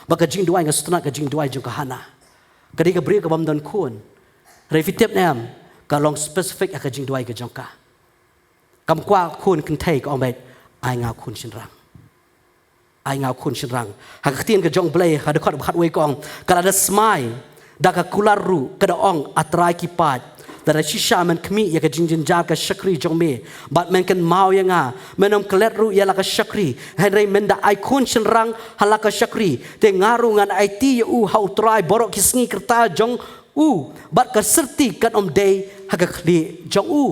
Ba ka jingduwai, nga sngewtynnat ka jingduwai jong ka Hana. Ka dei ka briew ka bym don khun. Hynrei phi tip ne em, ka long specific ha ka jingduwai ka jong ka. Kam kwah khun kynthei, ka ong beit, ai nga khun shynrang. Ai nga khun shynrang. Ha ka ktien ka jong U Blei, ha dkhot ba khatwei ka ong, ka la da smai da ka kular ruh, ka da ong, A Trai ki paid, lada shisha men khmih ïa ka jingjynjar ka shakri jong me, bad men kynmaw ïa nga, men ym klet ruh ïa la ka shakri, hynrei men da ai khun shynrang ha la ka shakri, te nga ruh ngan aiti ïa u ha U Trai baroh ki sngi ka rta jong u, bad ka syrti kan ym dei ha ka khlieh jong u.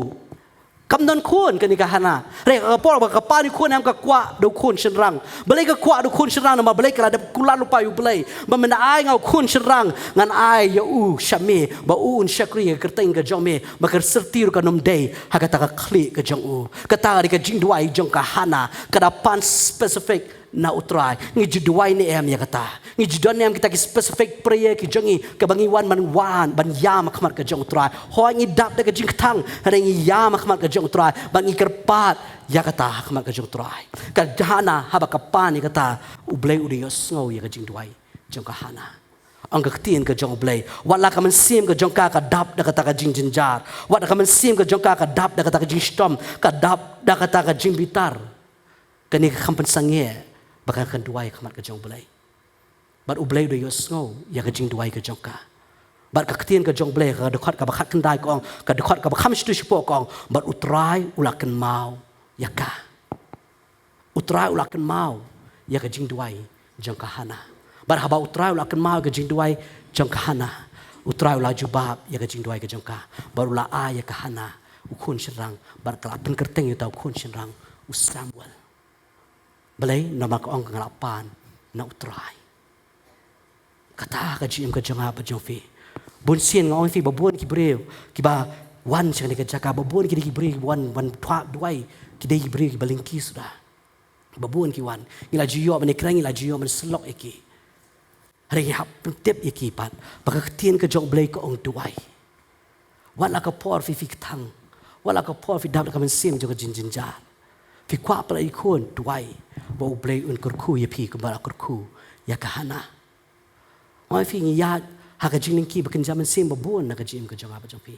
Kam don khun kane ka Hana. Hynrei ha ka por ba ka pan ïa u khun em, ka kwah da u khun shynrang. Balei ka kwah da u khun shynrang? Namar balei? Ka la dep kular lypa ïa U Blei, ba men ai nga u khun shynrang, ngan ai ïa u sha me, ba u un shakri ha ka kyrteng ka jong me, ba ka syrti ruh kan ym dei ha kata ka khlieh ka jong u. Kata ka dei ka jingduwai jong ka Hana, ka da pan specific na U Trai. Ngi ju duwai ne em ïa kata? Ngi ju don ne em kita ki specific prayer ki jong ngi, kaba ngi wan ban wan, ban ïam ha khmat ka jong U Trai? Hooid, ngi dap da ka jingkthang, hynrei ngi ïam ha khmat ka jong U Trai, ba ngi kyrpad ïa kata ha khmat ka jong U Trai. Ka Hana, haba ka pan ïa kata, U Blei u da ïohsngew ïa ka jingduwai jong ka Hana. Ong ka ktien ka jong U Blei, wat la ka mynsiem ka jong ka ka dap da kata ka jingjynjar, wat la ka mynsiem ka jong ka ka dap da kata ka jingshitom, ka dap da kata ka jingbitar, kane ka kham pynsangeh ba kan duwai ha khmat ka jong U Blei. Bad U Blei u da ïohsngew ïa ka jingduwai ka jong ka. Bad ka ktien ka jong U Blei, ka dkhot kaba khatkhyndai ka ong, ka dkhot kaba kham shiteng shapoh ka ong, bad U Trai u la kynmaw ïa ka. U Trai u la kynmaw ïa ka jingduwai jong ka Hana. Bad haba U Trai u la kynmaw ïa ka jingduwai jong ka Hana, U Trai u la jubab ïa ka jingduwai ka jong ka. Bad u la ai ïa ka Hana u khun shynrang, bad ka la pynkyrteng ïa uta u khun shynrang u Samuel. Balei? Namar ka ong, nga la pan na U Trai. Kata ka jingim ka jong nga bad jong phi. Bun sien nga ong ïa phi, ba bun ki briew kiba wan sha kane ka jaka, ba bun ki dei ki briew kiba wan ban duwai, ki dei ki briew kiba lyngkhuh suda. Ba bun ki wan, ngi la ju ïoh ban ïakren, ngi la ju ïoh ban sylloh ïa ki. Hynrei ngi hap pyntip ïa ki pat ba ka ktien ka jong U Blei ka ong duwai. Wat la ka por phi, phi kthang, wat la ka por phi dap da ka mynsiem jong ka jingjynjar, phi kwah pynlait khun, duwai ba U Blei un kyrkhu ïa phi kumba la kyrkhu ïa ka Hana. Nga ong ïa phi, ngi ïaid ha ka jinglyngkhuh ba kynja mynsiem ba bun na ka jingim ka jong nga bad jong phi.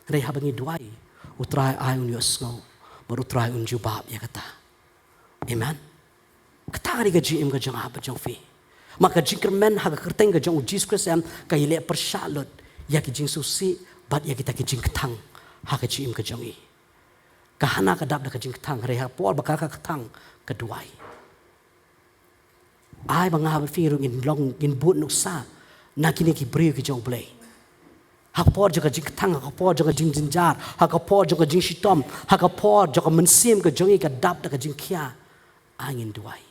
Hynrei haba ngi duwai, U Trai ai un ïohsngew, bad U Trai un jubab ïa kata. Amen. Kata ka dei ka jingim ka jong nga bad jong phi. Ma ka jingkyrmen ha ka kyrteng ka jong U Jisu Khrist em, ka ïaleh pyrshah lut ïa ki jingsngewsih bad ïa kita ki jingkthang ha ka jingim ka jong ngi. Ka Hana ka dap da ka jingkthang, hynrei ha ka por ba ka kthang, ka duwai. Ai ba nga bad phi ruh ngin long, ngin bud nuksa na kine ki briew ki jong U Blei. Ha ka por jong ka jingkthang, ha ka por jong ka jingjynjar, ha ka por jong ka jingshitom, ha ka por jong ka mynsiem ka jong ngi ka dap da ka jingkhia, ai ngin duwai.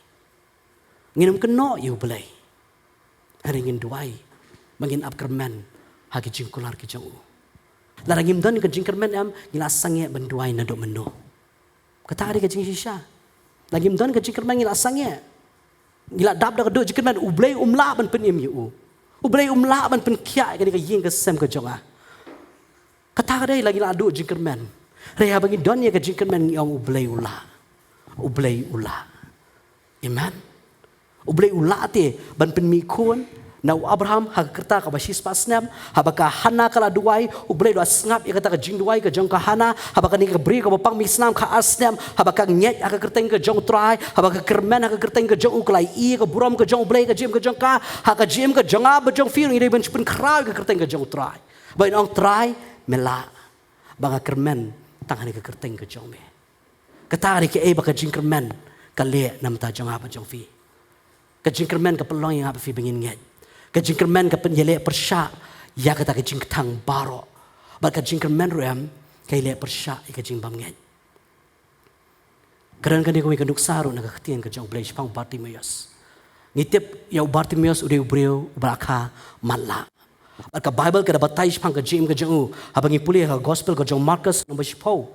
Ngin ym kynnoh ïa U Blei, hynrei ngin duwai ba ngin ap kyrmen ha ki jingkular ki jong u. Lada ngim don ka jingkyrmen em, ngi la sangeh ban duwai naduh mynno? Kata ka dei ka jingshisha. Lada ngim don ka jingkyrmen, ngi la sangeh. Ngi la dap da ka duh jingkyrmen, U Blei um lah ban pynim ïa u. U Blei um lah ban pynkhiah ïa kane ka ïing ka sem ka jong nga. Kata ka dei lada ngi la duh jingkyrmen. Hynrei haba ngi don ïa ka jingkyrmen, ngi ong U Blei u lah. U Blei u lah. Amen. U Blei u lah te ban pynmih khun na u Abraham ha ka rta kaba shispah snem, haba ka Hana ka la duwai, U Blei u la sngap ïa kata ka jingduwai ka jong ka Hana, haba kane ka briew kaba pang mih snam khatar snem, haba ka ngeit ha ka kyrteng ka jong U Trai, haba ka kyrmen ha ka kyrteng ka jong u, ka la ïohi ïa ka burom ka jong U Blei ha ka jingim ka jong ka, ha ka jingim ka jong nga bad jong phi ruh ngi dei ban shu pynkhraw ïa ka kyrteng ka jong U Trai. Ban ong, Trai, me lah ba nga kyrmen tang ha kane ka kyrteng ka jong me. Kata ka dei kaei ba ka jingkyrmen ka leh na ka bynta jong nga bad jong phi. Ka jingkyrmen ka pynlong ïa nga bad phi ba ngin ngeit. Ka jingkyrmen ka pynïaleh pyrshah ïa kata ka jingkthang baroh. Bad ka jingkyrmen ruh em, ka ïaleh pyrshah ïa ka jingbymngeit. Ka don kane kawei ka nuksa ruh na ka ktien ka jong U Blei shaphang u Bartimaeus. Ngi tip ïa u Bartimaeus u dei u briew uba la kha matlah. Bad ka Baibl ka da batai shaphang ka jingim ka jong u, haba ngi pule ha ka Gospel ka jong u Markos lynnong ba shiphew.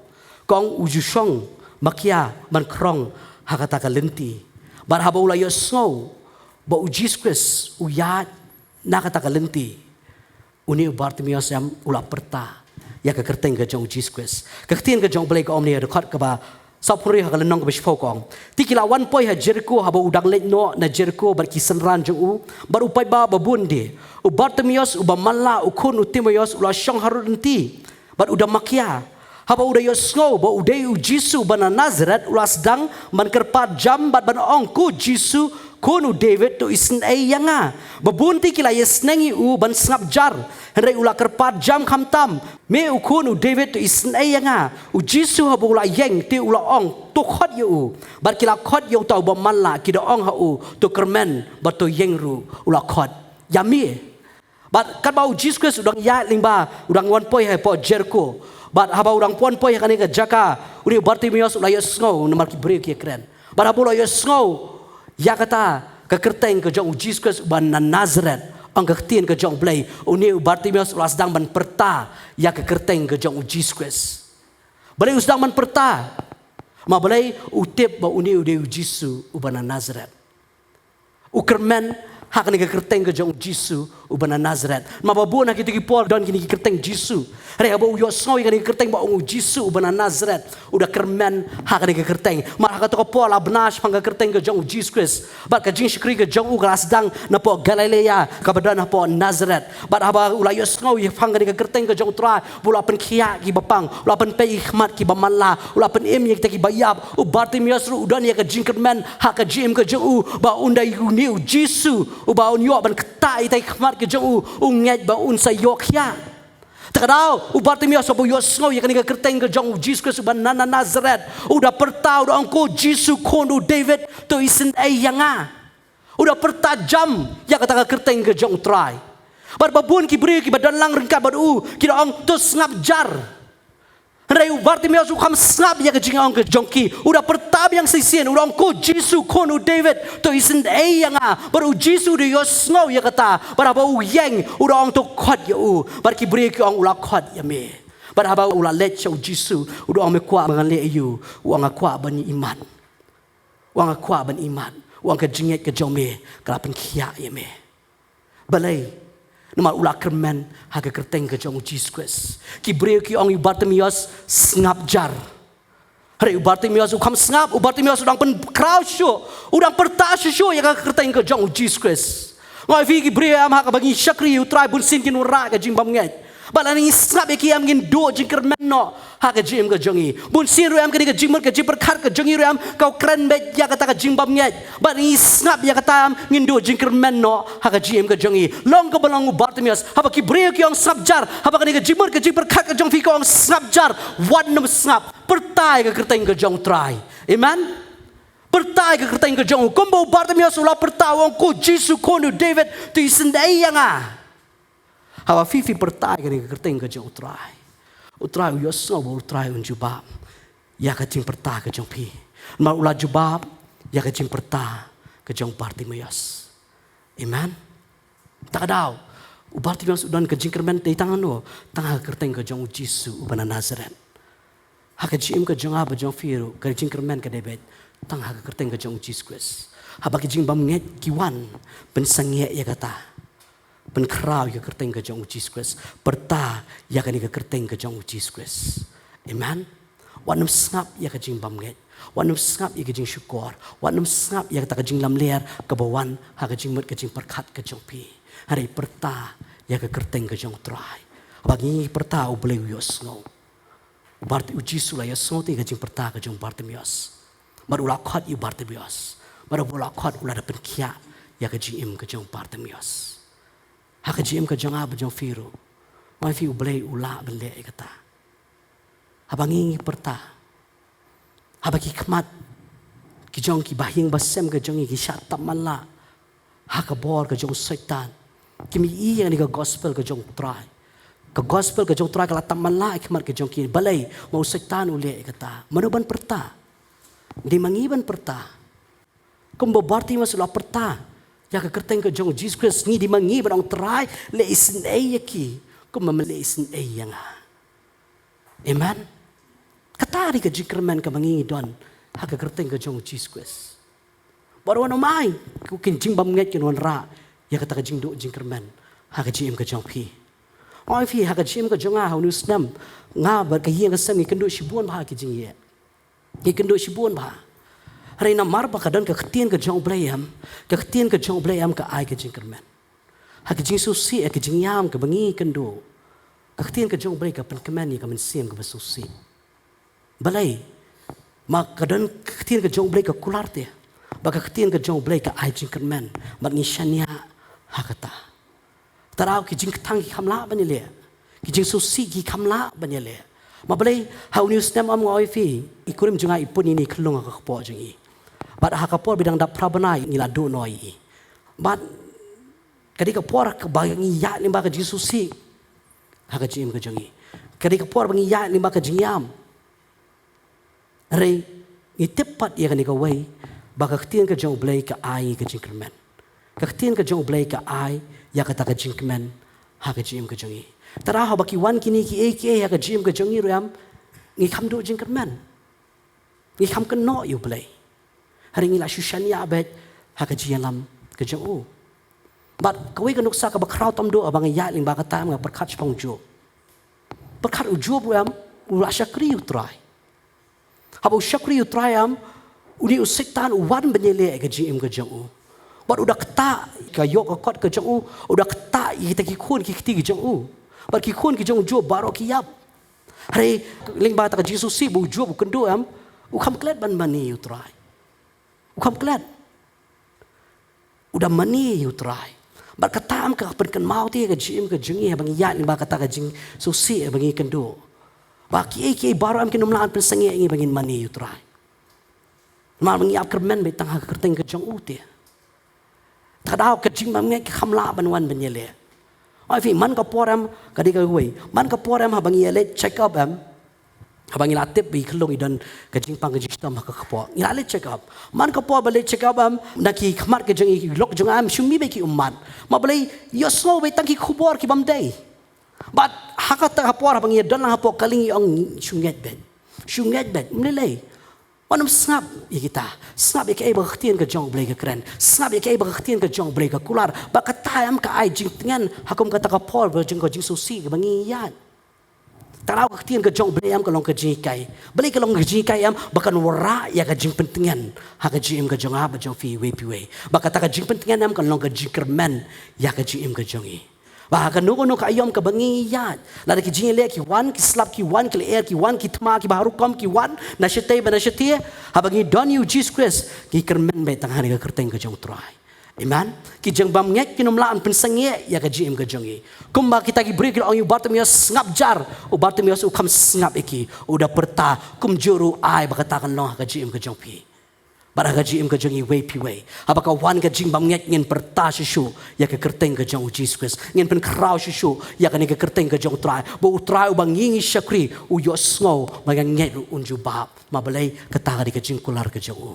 Ka ong u ju shong makia ban khrong ha kata ka lynti. Bad haba u la ïohsngew ba u Jisu Khrist u ïaid na kata ka lynti, une u Bartimaeus em u la pyrta ïa ka kyrteng ka jong u Jisu Khrist. Ka ktien ka jong U Blei ka ong ne ha dkhot kaba Saw phew hynriew ha ka lynnong kaba shiphew ka ong: Te ki la wan poi ha Jeriko, haba u dang leit noh na Jeriko bad ki synran jong u bad u paidbah babun de. U Bartimeus uba man lah, u khun u Timeus, u la shong harud lynti bad u da makia. Haba u da ïohsngew ba u dei u Jisu uba na Nasaret, u la sdang ban kyrpad jam bad ban ong, Ko Jisu, Khun u David, to isynei ïa nga. Babun te ki la ïasneng ïa u ban sngap jar, hynrei u la kyrpad jam khamtam, Me u Khun u David, to isynei ïa nga. U Jisu haba u la ïeng te u la ong, To khot ïa u. Bad ki la khot ïa uta uba man lah, ki da ong ha u, To kyrmen bad to ïeng ruh. U la khot ïa me. Bad katba u Jisu Khrist u dang ïaid lyngba, u dang wan poi hapoh Jeriko. Bad haba u dang wan poi ha kane ka jaka, une u Bartimeus u la ïohsngew namar ki briew ki ïakren. Bad haba u la ïohsngew ïa kata ka kyrteng ka jong u Jisu Khrist uba na Nasaret, ong ka ktien ka jong U Blei, une u Bartimeus u la sdang ban pyrta ïa ka kyrteng ka jong u Jisu Khrist. Balei u sdang ban pyrta? Ma balei? U tip ba une u dei u Jisu uba na Nasaret. U kyrmen ha kane ka kyrteng ka jong u Jisu uba na Nasaret. Ma babun ha kito ki por don kine ki kyrteng Jisu. Hynrei haba u ïohsngew ïa kane ka kyrteng ba ong u Jisu uba na Nasaret, u da kyrmen ha kane ka kyrteng. Ma ha kato ka por la bna shaphang ka kyrteng ka jong u Jisu Khrist. Bad ka jingshakri ka jong u ka la sdang napoh Galilea, kaba don hapoh Nasaret. Bad haba u la ïohsngew ïa shaphang kane ka kyrteng ka jong u Trai, ba u la pynkhiah kiba pang, u la pynpeit ïa ki khmat kiba man lah, u la pynim ïa kita kiba ïap, u Bartimeus ruh u don ïa ka jingkyrmen ha ka jingim ka jong u ba un dei une u Jisu uba un ïoh ban ktah ïa kita ki khmat ka jong u, u ngeit ba un sa ïoh khiah. Te ka daw, u Bartimeus haba u ïohsngew ïa kane ka kyrteng ka jong u Jisu Khrist uba na, na Nasaret, u da pyrta, u da ong, Ko Jisu, Khun u David, to isynei ïa nga. U da pyrta jam ïa kata ka kyrteng ka jong u Trai. Bad babun ki briew kiba don lang ryngkat bad u ki da ong, To sngap jar. Hynrei u Bartimeus u kham sngap ïa ka jingong ka jong ki. U da pyrta biang shisien, u da ong, Ko Jisu, Khun u David, to isynei ïa nga. Bad u Jisu u da ïohsngew ïa kata. Bad haba u ïeng, u da ong, To khot ïa u. Bad ki briew ki ong, U la khot ïa me. Bad haba u la leit sha u Jisu, u da ong, Me kwah ba ngan leh aïu? U ong, Nga kwah ban ïohi mat. U ong, Nga kwah ban ïohi mat. U ong, Ka jingngeit ka jong me ka la pynkhiah ïa me. Balei? Namar u la kyrmen ha ka kyrteng ka jong u Jisu Khrist. Ki briew ki ong ïa u Bartimeus, Sngap jar. Hynrei u Bartimeus u kham sngap, u Bartimeus u dang pynkhraw shuh, u dang pyrta shuh shuh ïa ka kyrteng ka jong u Jisu Khrist. Nga ong ïa phi, ki briew em, ha kaba ngi shakri ïa u Trai, bunsien kin wanrah ka jingbymngeit. Bad lada ngi sngap ïa ki em, ngin duh jingkyrmen noh ha ka jingim ka jong ngi. Bunsien ruh em, kane ka jingmut ka jingpyrkhat ka jong ngi ruh em, ka kren beit ïa kata ka jingbymngeit. Bad ngi sngap ïa kata em, ngin duh jingkyrmen noh ha ka jingim ka jong ngi. Long kaba long u Bartimeus, haba ki briew ki ong, Sngap jar, haba kane ka jingmut ka jingpyrkhat ka jong phi ka ong, Sngap jar, wat nym sngap. Pyrta ïa ka kyrteng ka jong u Trai. Amen. Pyrta ïa ka kyrteng ka jong u. Kumba u Bartimeus u la pyrta, u ong, Ko Jisu, Khun u David, to isynei ïa nga. Haba phi, phi pyrta ïa kane ka kyrteng ka jong u Trai, u Trai u ïohsngew bad u Trai un jubab ïa ka jingpyrta ka jong phi. Namar u la jubab ïa ka jingpyrta ka jong u Bartimeus. Amen. Ta ka daw, u Bartimeus u don ka jingkyrmen, dei tang hano? Tang ha ka kyrteng ka jong u Jisu uba na Nasaret. Ha ka jingim ka jong nga bad jong phi ruh, ka jingkyrmen ka dei beit tang ha ka kyrteng ka jong u Jisu Khrist. Haba ki jingbymngeit ki wan, pynsangeh ïa kata. Pynkhraw ïa ka kyrteng ka jong u Jisu Khrist. Pyrta ïa kane ka kyrteng ka jong u Jisu Khrist. Amen. Wat nym sngap ïa ka jingbymngeit. Wat nym sngap ïa ka jingshukor. Wat nym sngap ïa kata ka jinglamler kaba wan ha ka jingmut ka jingpyrkhat ka jong phi. Hynrei pyrta ïa ka kyrteng ka jong u Trai. Haba ngi pyrta, U Blei u ïohsngew. U Bart-, u Jisu u la ïohsngew te ïa ka jingpyrta ka jong u Bartimeus. Bad u la khot ïa u Bartimeus. Bad haba u la khot, u la da pynkhiah ïa ka jingim ka jong u Bartimeus. Ha ka jingim ka jong nga bad jong phi ruh, ma phi, U Blei u lah ban leh ïa kata. Haba ngi, ngi pyrta, haba ki khmat ki jong ki bahaïing bahasem ka jong ngi ki shah tap matlah ha ka bor ka jong u Soitan, kim ïohi ïa kane ka gospel ka jong u Trai. Ka gospel ka jong u Trai ka la tap matlah ha ki khmat ka jong ki. Balei? Ma u Soitan u leh ïa kata. Mano ban pyrta? Dei ma ngi ban pyrta. Kumba u Bartimeus u la pyrta ïa ka kyrteng ka jong u Jisu Khrist, ngi dei ma ngi ban ong, Trai, leh isynei ïa ki kumba me leh isynei ïa nga. Amen. Kata dei ka jingkyrmen kaba ngi, ngi don ha ka kyrteng ka jong u Jisu Khrist. Bad wat nym ai ki jingbymngeit kin wanrah ïa kata ka jingduh jingkyrmen ha ka jingim ka jong phi. Ong ïa phi, ha ka jingim ka jong nga ha une u snem, nga bad ka ïing ka sem ngi kynduh shibun bha ki jingeh. Ngi kynduh shibun bha. Hynrei namar ba ka don ka ktien ka jong U Blei em, ka ktien ka jong U Blei em ka ai ka jingkyrmen. Ha ka jingsngewsih, ha ka jingïam kaba ngi kynduh, ka ktien ka jong U Blei ka pynkmen ïa ka mynsiem kaba sngewsih. Balei? Ma ka don ka ktien ka jong U Blei ka kular te. Ba ka ktien ka jong U Blei ka ai jingkyrmen. Bad ngi shaniah ha kata. Tang ki jingkthang ki kham lah ban ïaleh. Ki jingsngewsih ki kham lah ban ïaleh. Ma balei ha une u snem em, nga ong ïa phi, i kurim jong nga i pun ïa ine i khyllung ha ka kpoh jong i. Bad ha ka por ba i dang dap phra bnai ngi la duh noh ïa i. Bad ka dei ka por kaba ngi ïaid lyngba ka jingsngewsih ha ka jingim ka jong i. Ka dei ka por ba ngi ïaid lyngba ka jingïam. Hynrei ngi tip pat ïa kane kawei, ba ka ktien ka jong U Blei ka ai ngi ka jingkyrmen. Ka ktien ka jong U Blei ka ai ïa kata ka jingkmen ha ka jingim ka jong i. Tang haba ki wan kine kiei kiei ha ka jingim ka jong i ruh em, ngi kham duh jingkyrmen. Ngi kham kynnoh ïa U Blei. Hynrei ngi la shu shaniah beit ha ka jingïalam ka jong u. Bad kawei ka nuksa kaba khraw tam duh haba nga ïaid lyngba kata em, nga pyrkhat shaphang u Job. Pyrkhat u Job ruh em, u la shakri ïa U Trai. Haba u shakri ïa U Trai em, une u Soitan u wan ban ïaleh ïa ka jingim ka jong u. Bad u da ktah ka ïoh ka kot ka jong u, u da ktah ïa kita ki khun ki kti ki jong u. Bad ki khun ki jong u Job baroh ki ïap. Hynrei lyngba kata ka jingsngewsih ba u Job u kynduh em, u kham klet ban mane ïa U Trai. U kham klet. U da mane ïa U Trai. Bad kata em ka pynkynmaw te ïa ka jingim ka jong ngi, haba ngi ïaid lyngba kata ka jingsngewsih ba ngi kynduh. Ba kiei kiei baroh em kin ym lah ban pynsangeh ïa ngi ba ngin mane ïa U Trai. Namar ba ngi ïap kyrmen beit tang ha ka kyrteng ka jong u te. Tang ka jingbymngeit ka kham lah ban wan ban ïaleh. Oi phi, man ka por em, ka dei kawei. Man ka por em haba ngi ïaleit check up em. Haba ngi la tip ba i khyllung i don ka jingpang ka jingshitom ha ka kpoh, ngi la leit check up. Man ka por ba leit check up em, na ki khmat ka jong i, ki lok jong nga em, shu mih beit ki ummat. Ma balei, ïohsngew beit tang ki khubor ki bym dei. Bad ha kata ka por haba ngi ïadon lang hapoh ka lieng, i ong shu ngeit beit. Shu ngeit beit. Ym lei lei. Wat nym sngap ïa kita. Sngap ïa kaei ba ka ktien ka jong U Blei ka kren. Sngap ïa kaei ba ka ktien ka jong U Blei ka kular. Ba kata em ka ai jingtngen ha kum kata ka por ba jong ka jingsngewsih kaba ngi ïaid. Tang ka ktien ka jong U Blei em ka long ka jinghikai. Balei ka long ka jinghikai em? Ba kan wanrah ïa ka jingpyntngen ha ka jingim ka jong nga bad jong phi iwei pa iwei. Ba kata ka jingpyntngen em kan long ka jingkyrmen ïa ka jingim ka jong i. Ba ha kano kano ka aïom kaba ngi ïaid, lada ki jingïaleh ki wan, ki slap ki wan, ki lyer ki wan, ki thma kiba har rukom ki wan na shatei bad na shatei, haba ngi don ïa u Jisu Khrist, ngi kyrmen beit tang ha kane ka kyrteng ka jong U Trai. Amen. Ki jingbymngeit kin ym lah ban pynsangeh ïa ka jingim ka jong i. Kumba kita ki briew ki la ong ïa u Bartimeus, sngap jar, u Bartimeus u kham sngap ïa ki, u da pyrta, kumjuh ruh ai ba kata kan long ha ka jingim ka jong phi bad ha ka jingim ka jong iwei pa iwei. Haba ka wan ka jingbymngeit, ngin pyrta shuh shuh ïa ka kyrteng ka jong u Jisu Khrist. Ngin pynkhraw shuh shuh ïa kane ka kyrteng ka jong U Trai. Ba U Trai uba ngi ngi shakri u ïohsngew, ba ngi ngeit ruh un jubab. Ma balei? Kata ka dei ka jingkular ka jong u.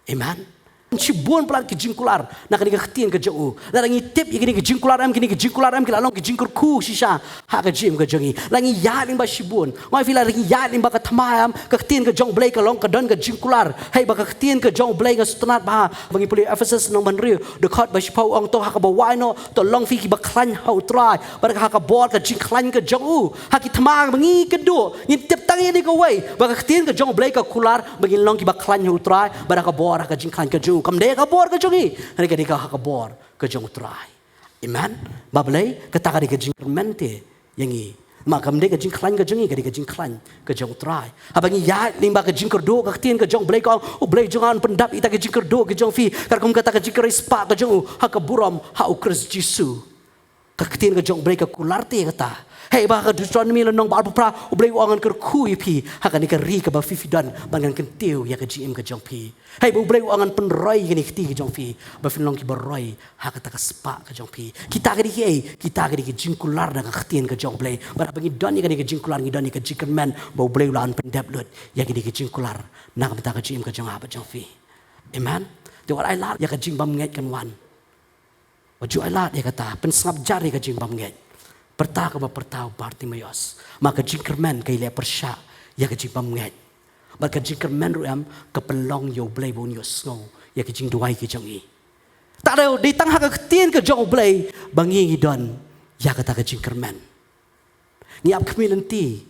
Amen. Shibun palat ki jingkular na kane ka ktien ka jong u. Lada ngi tip ïa kine ki jingkular em, kine ki jingkular em ki la long ki jingkyrkhu shisha ha ka jingim ka jong ngi. Lada ngi ïaid lyngba shibun, nga ong ïa phi, lada ngi ïaid lyngba ka thma em, ka ktien ka jong U Blei ka long ka don ka jingkular. Hei, ba ka ktien ka jong U Blei, nga sngewtynnat bha ba ngi pule Ephesus lynnong ba hynriew, dkhot ba shiphew, ong, to ha kaba wai noh, to long phi kiba khlaiñ ha U Trai bad ha ka bor ka jingkhlaiñ ka jong u. Ha ki thma ba ngi kynduh, ngin tip tang ïa kane kawei, ba ka ktien ka jong U Blei ka kular ba ngin long kiba khlaiñ ha U Trai bad ha ka bor ha ka jingkhlaiñ ka jong u. Kam dei ha ka bor ka jong ngi, hynrei ka dei ha ka bor ka jong U Trai. Amen. Ba balei? Kata ka dei ka jingkyrmen te ïa ngi. Ma kam dei ka jingkhlaiñ ka jong ngi, ka dei ka jingkhlaiñ ka jong U Trai. Haba ngi ïaid lyngba ka jingkyrduh, ka ktien ka jong U Blei ka ong, U Blei jong nga un pyndap ïa kita ki jingkyrduh ki jong phi katkum kata ka jingkyrduh spah ka jong u ha ka burom ha U Khrist Jisu. Ka ktien ka jong U Blei ka kular te ïa kata. Hei, ba ha ka Deuteronomi lynnong ba arphew phra, U Blei u ong, ngan kyrkhu ïa phi ha kane ka ri kaba phi phi don, bad ngan kyntiew ïa ka jingim ka jong phi. Hei, ba U Blei u ong, ngan pynroi ïa kine ki kti ki jong phi ba phin long kiba roi ha kata ka spah ka jong phi. Kita ka dei kiei? Kita ka dei ki jingkular na ka ktien ka jong U Blei. Bad haba ngi don ïa kane ka jingkular, ngi don ïa ka jingkyrmen ba U Blei u lah ban pyndep lut ïa kine ki jingkular na ka bynta ka jingim ka jong nga bad jong phi. Amen. Te wat ai lad ïa ka jingbymngeit kan wan. Wat ju ai lad ïa kata, pynsngap jar ïa ka jingbymngeit. Pyrta kaba pyrta u Bartimeus. Ma ka jingkyrmen ka ïaleh pyrshah ïa ka jingbymngeit. Bad ka jingkyrmen ruh em ka pynlong ïa U Blei ba un ïohsngew ïa ka jingduwai ka jong ngi. Te dei tang ha ka ktien ka jong U Blei ba ngi ngi don ïa kata ka jingkyrmen. Ngi ap khmih lynti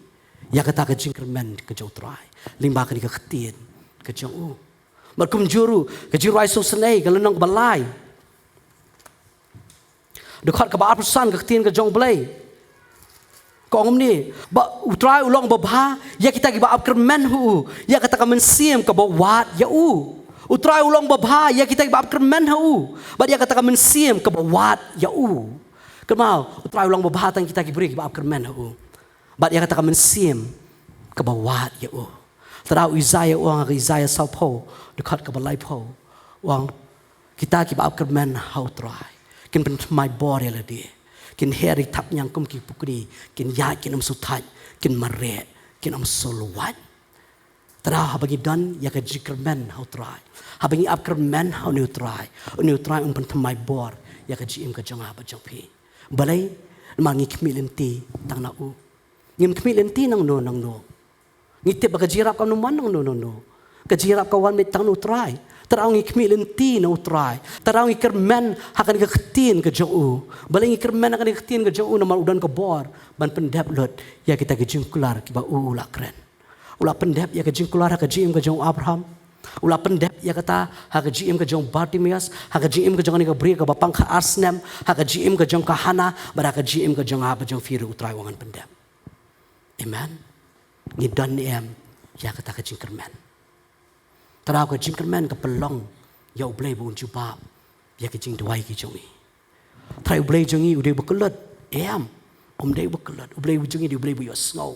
ïa kata ka jingkyrmen ka jong U Trai, lyngba kane ka ktien ka jong u. Bad kumjuh ruh, ka Jingrwai Sngewsynei, ka lynnong kaba lai, dkhot kaba arphew san, ka ktien ka jong U Blei ka ong kumne: Ba U Trai u long babha ïa kita kiba ap kyrmen ha u, ïa kata ka mynsiem kaba wad ïa u. U Trai u long babha ïa kita kiba ap kyrmen ha u, bad ïa kata ka mynsiem kaba wad ïa u. Kynmaw, U Trai u long babha tang kita ki briew kiba ap kyrmen ha u, bad ïa kata ka mynsiem kaba wad ïa u. Te da u Isaïah u ong ha ka Isaïah sawphew, dkhot kaba laiphew, u ong: Kita kiba ap kyrmen ha U Trai kin pynthymmai bor ïa lade, kin her ïa ki thapniang kum ki pukni, kin ïaid kin ym shu thait, kin mareh kin ym shu luwait. Te da haba ngi don ïa ka jingkyrmen ha U Trai, haba ngi ap kyrmen ha une U Trai, une U Trai un pynthymmai bor ïa ka jingim ka jong nga bad jong phi. Balei? Namar ngi khmih lynti tang na u. Ngim khmih lynti nangno nangno. Ngi tip ba ka jingïarap kam wan nangno nangno. Ka jingïarap ka wan beit tang na U Trai. Te da ngi khmih lynti na U Trai, te da ngi kyrmen ha kane ka ktien ka jong u. Balei ngi kyrmen ha kane ka ktien ka jong u? Namar u don ka bor ban pyndep lut ïa kita ki jingkular kiba u u la kren. U la pyndep ïa ka jingkular ha ka jingim ka jong u Abraham. U la pyndep ïa kata ha ka jingim ka jong u Bartimaeus, ha ka jingim ka jong kane ka briew kaba pang khatar snem, ha ka jingim ka jong ka Hana, bad ha ka jingim ka jong nga bad jong phi ruh U Trai u wan pyndep. Amen. Ngi don ne em ïa kata ka jingkyrmen? Te da ka jingkyrmen ka pynlong ïa U Blei ba un jubab ïa ka jingduwai ka jong ngi. Te da U Blei jong ngi u dei ba kyllut? Em, um dei ba kyllut. U Blei jong ngi u dei U Blei ba ïohsngew.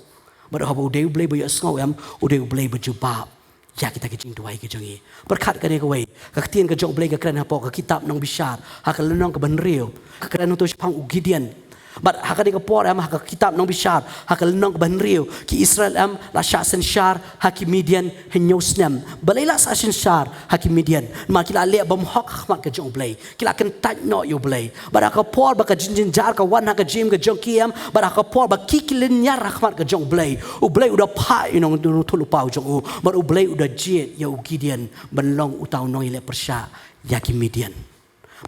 Bad haba u dei U Blei ba ïohsngew, em, u dei U Blei ba jubab ïa kita ki jingduwai ki jong ngi. Pyrkhat kane kawei, ka ktien ka jong U Blei ka kren hapoh ka kitab Nongbishar, ha ka lynnong kaba hynriew, ka kren hangto shaphang u Gideon. Bad ha kane ka por, em, ha ka kitab Nongbishar, ha ka lynnong kaba hynriew, ki Israel, em, la shah synshar ha ki Midian hynñiew snem. Balei la shah synshar ha ki Midian? Namar ki la leh bymhok ha khmat ka jong U Blei. Ki la kyntait noh ïa U Blei. Bad ha ka por ba ka jingjynjar ka wan ha ka jingim ka jong ki, em, bad ha ka por ba ki ki lynñiar ha khmat ka jong U Blei, U Blei u da phah ïa u nongïathuhlypa u jong u. Bad U Blei u da jied ïa u Gideon ban long uta u nongïaleh pyrshah ïa ki Midian,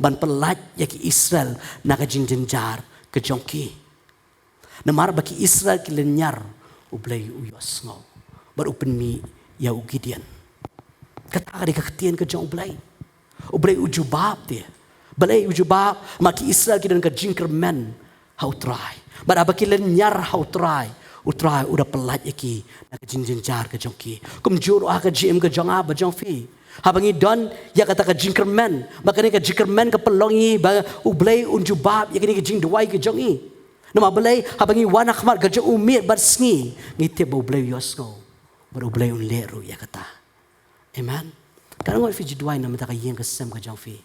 ban pyllait ïa ki Israel na ka jingjynjar ka jong ki. Namar ba ki Israel ki lynñiar, U Blei u ïohsngew bad u pynmih ïa u Gideon. Kata ka dei ka ktien ka jong U Blei. U Blei u jubab te. Balei u jubab? Namar ki Israel ki don ka jingkyrmen ha U Trai. Bad haba ki lynñiar ha U Trai, U Trai u da pyllait ïa ki na ka jingjynjar ka jong ki. Kumjuh ruh ha ka jingim ka jong nga bad jong phi, haba ngi don ïa kata ka jingkyrmen, ba kane ka jingkyrmen ka pynlong ïa ngi ba U Blei un jubab ïa kane ka jingduwai ka jong ngi. Namar balei? Haba ngi wan ha khmat ka jong u miet bad sngi, ngi tip ba U Blei u ïohsngew bad U Blei un leh ruh ïa kata. Amen. Katno ngut phi ju duwai na ka bynta ka ïing ka sem ka jong phi?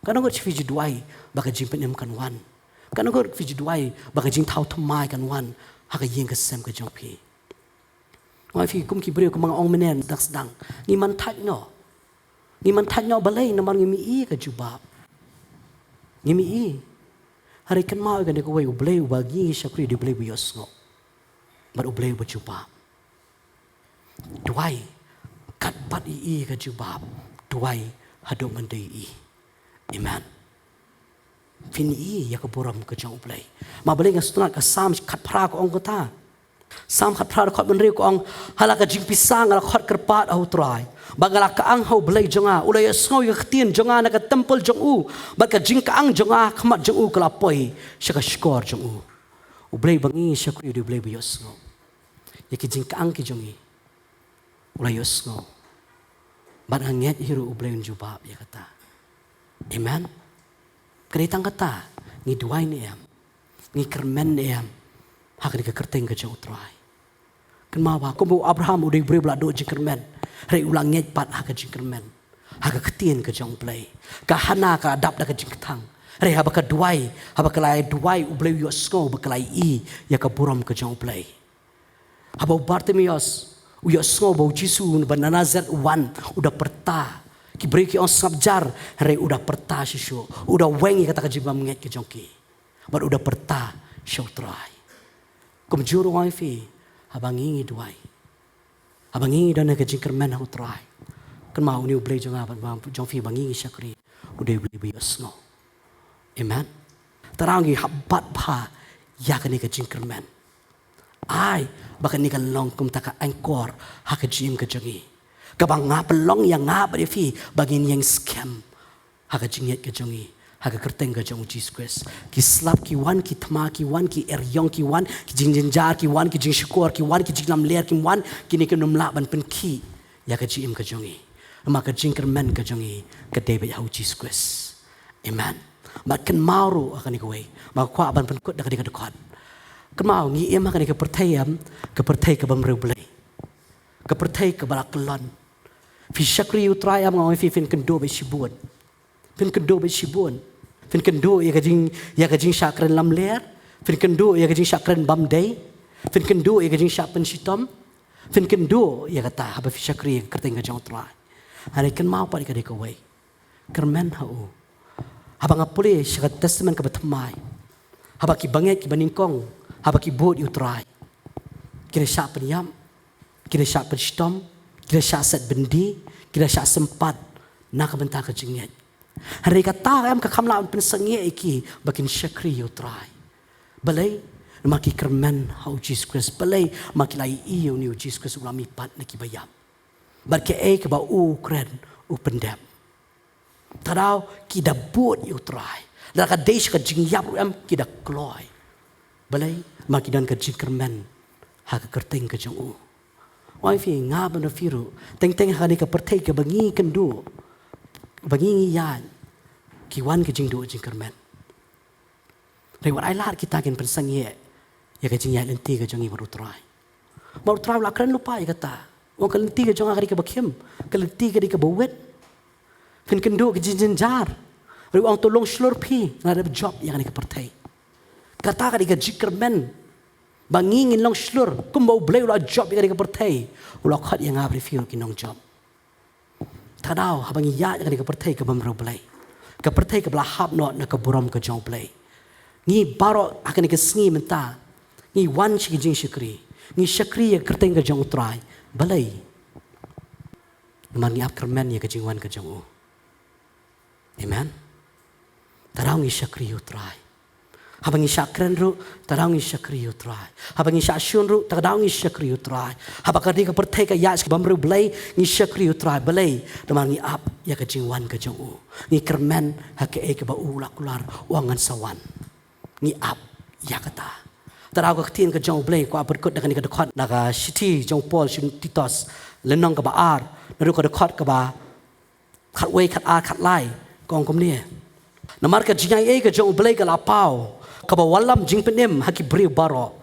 Katno ngut phi ju duwai ba ka jingpynim kan wan? Katno ngut phi ju duwai ba ka jingthaw thymmai kan wan ha ka ïing ka sem ka jong phi? Nga ong ïa phi, kum ki briew, kumba nga ong mynne dang sdang, ngi man thait noh. Ngi man thait noh. Balei? Namar ngim ïohi ka jubab. Ngim ïohi. Hynrei kynmaw ïa kane kawei, U Blei uba ngi shakri u dei U Blei uba ïohsngew bad U Blei uba jubab. Duwai, katba ïohi ka jubab, duwai haduh ban da ïohi. Amen. Phin ïohi ïa ka burom ka jong U Blei. Namar balei? Nga sngewtynnat ka Salm khatphra ka ong kata. Salm khatphra dkhot hynriew ka ong: Ha la ka jingpisa nga la khot kyrpad ha U Trai, bad nga la kyang ha U Blei jong nga. U la ïohsngew ïa ka ktien jong nga na ka templ jong u, bad ka jingkyang jong nga ha khmat jong u ka la poi sha ka shkor jong u. U Blei ba ngi shakri u dei U Blei uba ïohsngew. Ïa ki jingkyang ki jong ngi u la ïohsngew. Bad nga ngeit hi ruh U Blei un jubab ïa kata. Amen. Ka dei tang kata, ngi duwai ne em? Ngi kyrmen ne em ha kane ka kyrteng ka jong U Trai? Kynmaw ba kumba u Abraham u dei u briew ba la duh jingkyrmen, hynrei u la ngeit pat ha ka jingkyrmen, ha ka ktien ka jong U Blei. Ka Hana ka la dap da ka jingkthang, hynrei haba ka duwai, haba ka la duwai, U Blei u ïohsngew bad ka la ïohi ïa ka burom ka jong U Blei. Haba u Bartimaeus u ïohsngew ba u Jisu uba na Nasaret u wan, u da pyrta. Ki briew ki ong sngap jar, hynrei u da pyrta shuh shuh. U da weng ïa kata ka jingbymngeit ka jong ki, bad u da pyrta sha U Trai. Kumjuh ruh nga ong ïa phi, haba ngi ngi duwai, haba ngi ngi don ha ka jingkyrmen ha U Trai, kynmaw une U Blei jong nga bad jong phi ba ngi ngi shakri u dei U Blei uba ïohsngew. Amen. Te da ngi hap bat bha ïa kane ka jingkyrmen. Ai ba kane kan long kum kata ka anchor ha ka jingim ka jong ngi, kaba nga pynlong ïa nga bad ïa phi ba ngin ïeng skhem ha ka jingngeit ka jong ngi, ha ka kyrteng ka jong u Jisu Khrist. Ki slap ki wan, ki thma ki wan, ki eriong ki wan, ki jingjynjar ki wan, ki jingshukor ki wan, ki jinglamler ki wan, kine kim nym lah ban pynkhih ïa ka jingim ka jong ngi. Namar ka jingkyrmen ka jong ngi ka dei beit ha u Jisu Khrist. Amen. Bad kynmaw ruh ha kane kawei, ba nga kwah ban pynkut da kane ka dkhot. Kynmaw, ngi im ha kane ka pyrthei, em, ka pyrthei ka bym riewblei, ka pyrthei kaba la kyllon. Phi shakri ïa u Trai, em, nga ong ïa phi, phin kynduh beit shibun. Phin kynduh beit shibun. Phin kynduh ïa ka jing, ïa ka jingshah kren lamler. Phin kynduh ïa ka jingshah kren bymdei. Phin kynduh ïa ka jingshah pynshitom. Phin kynduh ïa kata haba phi shakri ïa ka kyrteng ka jong u Trai. Hynrei kynmaw pat ïa ka dei kawei, kyrmen ha u. Haba nga pule sha ka Testament kaba thymmai, haba ki bangeit kiba nyngkong, haba ki bud ïa u Trai, ki da shah pynïap, ki da shah pynshitom, ki da shah set byndi, ki da shah sympat na ka bynta ka jingngeit. Hynrei kata em ka kham lah ban pynsangeh ïa ki ba kin shakri ïa u Trai. Balei? Namar ki kyrmen ha u Jisu Khrist. Balei? Namar ki la ïohi ïa une u Jisu Khrist u la mihpat na kiba ïap. Bad kaei kaba u kren u pyndep. Te daw ki da bud ïa u Trai, lada ka dei sha ka jingïap ruh em ki da kloi. Balei? Namar ki don ka jingkyrmen ha ka kyrteng ka jong u. Ong ïa phi, nga bad phi ruh, teng teng ha kane ka pyrthei kaba ngi kynduh, ba ngi ngi ïaid, ki wan ki jingduh jingkyrmen. Hynrei wat ai lad kita kin pynsangeh ïa ka jingïaid lynti ka jong ngi bad u Trai. Namar u Trai u la kren lypa ïa kata. U ong ka lynti ka jong nga ka dei kaba khim, ka lynti ka dei kaba wit. Phin kynduh ka jingjynjar. Hynrei u ong to long shlur phi, nga la dep jop ïa kane ka pyrthei. Kata ka dei ka jingkyrmen ba ngi ngin long shlur kumba U Blei u la jop ïa kane ka pyrthei. U la khot ïa nga bad ïa phi ki nongjop. Te daw haba ngi ïaid ha kane ka pyrthei ka bym riewblei, ka pyrthei kaba la hap noh na ka burom ka jong U Blei, ngi baroh ha kane ka sngi mynta ngi wan sha ka jingshakri, ngi shakri ïa ka kyrteng ka jong u Trai. Balei? Namar ngi ap kyrmen ïa ka jingwan ka jong u. Amen. Te daw ngi shakri ïa u Trai. Haba ngi shah kren ruh, te daw ngi shakri ïa u Trai. Haba ngi shah shun ruh, te daw ngi shakri ïa u Trai. Haba ka dei ka pyrthei ka ïaid sha ka bym riewblei, ngi shakri ïa u Trai. Balei? Namar ngi ap ïa ka jingwan ka jong u. Ngi kyrmen ha kaei kaba u la kular, u ong ngan sa wan. Ngi ap ïa kata. Te daw ka ktien ka jong U Blei, kwah pynkut da kane ka dkhot na ka shithi jong u Paul sha u Titus, lynnong kaba ar, naduh ka dkhot kaba khatwei, khatar, khatlai, ka ong kumne: Namar ka jingaiei ka jong U Blei ka la paw, kaba wallam jingpynim ha ki briew baroh,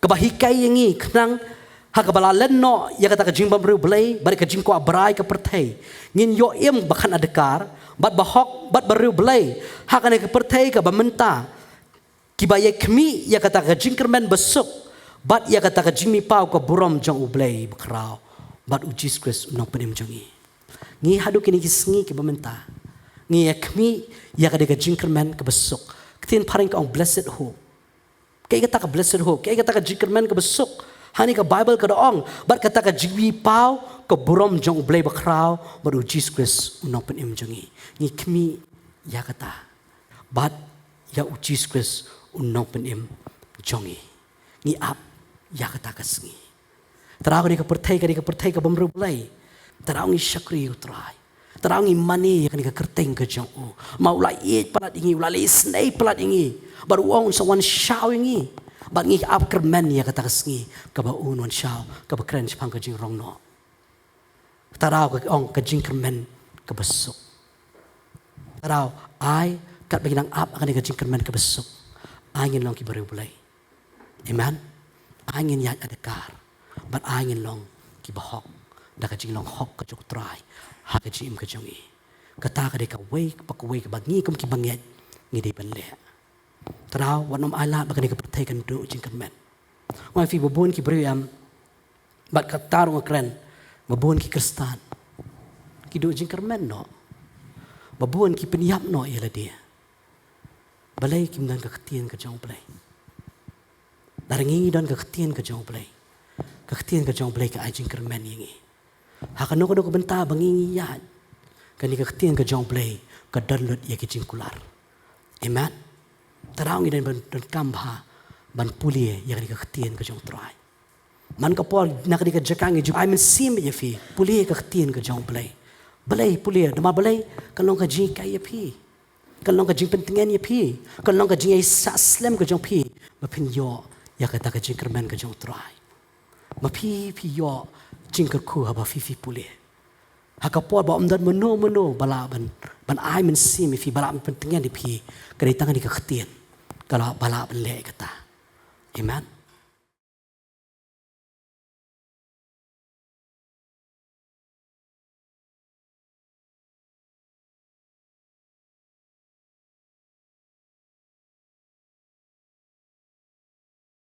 kaba hikai ïa ngi khnang ha kaba la len noh ïa kata ka jingbymriewblei bad ka jingkwah brai ka pyrthei, ngin ïoh im ba kham adkar bad ba hok bad ba riewblei ha kane ka pyrthei kaba mynta, kiba ïakhmih ïa kata ka jingkyrmen basuk bad ïa kata ka jingmihpaw ka burom jong U Blei bakhraw bad U Jisu Khrist U Nongpynim jong ngi. Ngi haduh kine ki sngi kiba mynta ngi ïakhmih ïa kata ka jingkyrmen kaba suk. Ka ktien phareng ka ong blessed hope. Kaei kata ka blessed hope? Kaei kata ka jingkyrmen kaba suk? Hangne ka Baibl ka da ong, bad kata ka jingmihpaw ka burom jong U Blei bakhraw bad U Jisu Khrist U Nongpynim jong ngi. Ngi khmih ïa kata bad ïa U Jisu Khrist U Nongpynim jong ngi. Ngi ap ïa kata ka sngi. Te daw kane ka pyrthei ka dei ka pyrthei ka bym riewblei, te daw ngi shakri ïa u Trai, te daw ngi mane ïa kane ka kyrteng ka jong u. Ma u la ïeit palat ïa ngi, u la leh isynei palat ïa ngi, bad u ong un sa wan shaw ïa ngi. Bad ngi ap kyrmen ïa kata ka sngi kaba un wan shaw, kaba kren shaphang ka jingrong noh. Te daw ka ong ka jingkyrmen kaba suk. Te daw ai katba ngi nang ap ïa kane ka jingkyrmen kaba suk, ai ngin long kiba riewblei. Amen. Ai ngin ïaid adkar bad ai ngin long kiba hok da ka jinglong hok ka jong u Trai ha ka jingim ka jong ngi. Kata ka dei kawei pa kawei kaba ngi kum ki bangeit ngi dei ban leh. Te daw wat nym ai lad ba kane ka pyrthei kan duh jingkyrmen. Nga ong ïa phi, ba bun ki briew, em, bad kata ruh nga kren, ba bun ki Khristan ki duh jingkyrmen noh, ba bun ki pynïap noh ïa lade. Balei? Kim don ka ktien ka jong U Blei. Lada ngi ngi don ka ktien ka jong U Blei, ka ktien ka jong U Blei ka ai jingkyrmen ïa ngi. Ha kano kano ka bynta ba ngi ngi ïaid, kane ka ktien ka jong U Blei ka don lut ïa ki jingkular. Amen. Te daw ngi dei ban donkam bha ban pule ïa kane ka ktien ka jong Trai. Man ka por na kane ka jaka ngi ju ai mynsiem ïa phi, pule ka ktien ka jong Blei. Blei pule, namar Blei kan long ka jinghikai ïa phi. Kan long ka jingpyntngen ïa phi. Kan long ka jingïasah slem ka jong phi. Ba phin ïoh ïa kata ka jingkyrmen ka jong Trai. Ba phi phi ïoh jingkyrkhu haba phi phi pule. Ha ka por ba ym don mano mano ba lah ban, ban ai mynsiem ïa phi, ba lah ban pyntngen ïa phi, ka dei tang kane ka ktien. Ka lah, ba lah ban leh kata. Amen.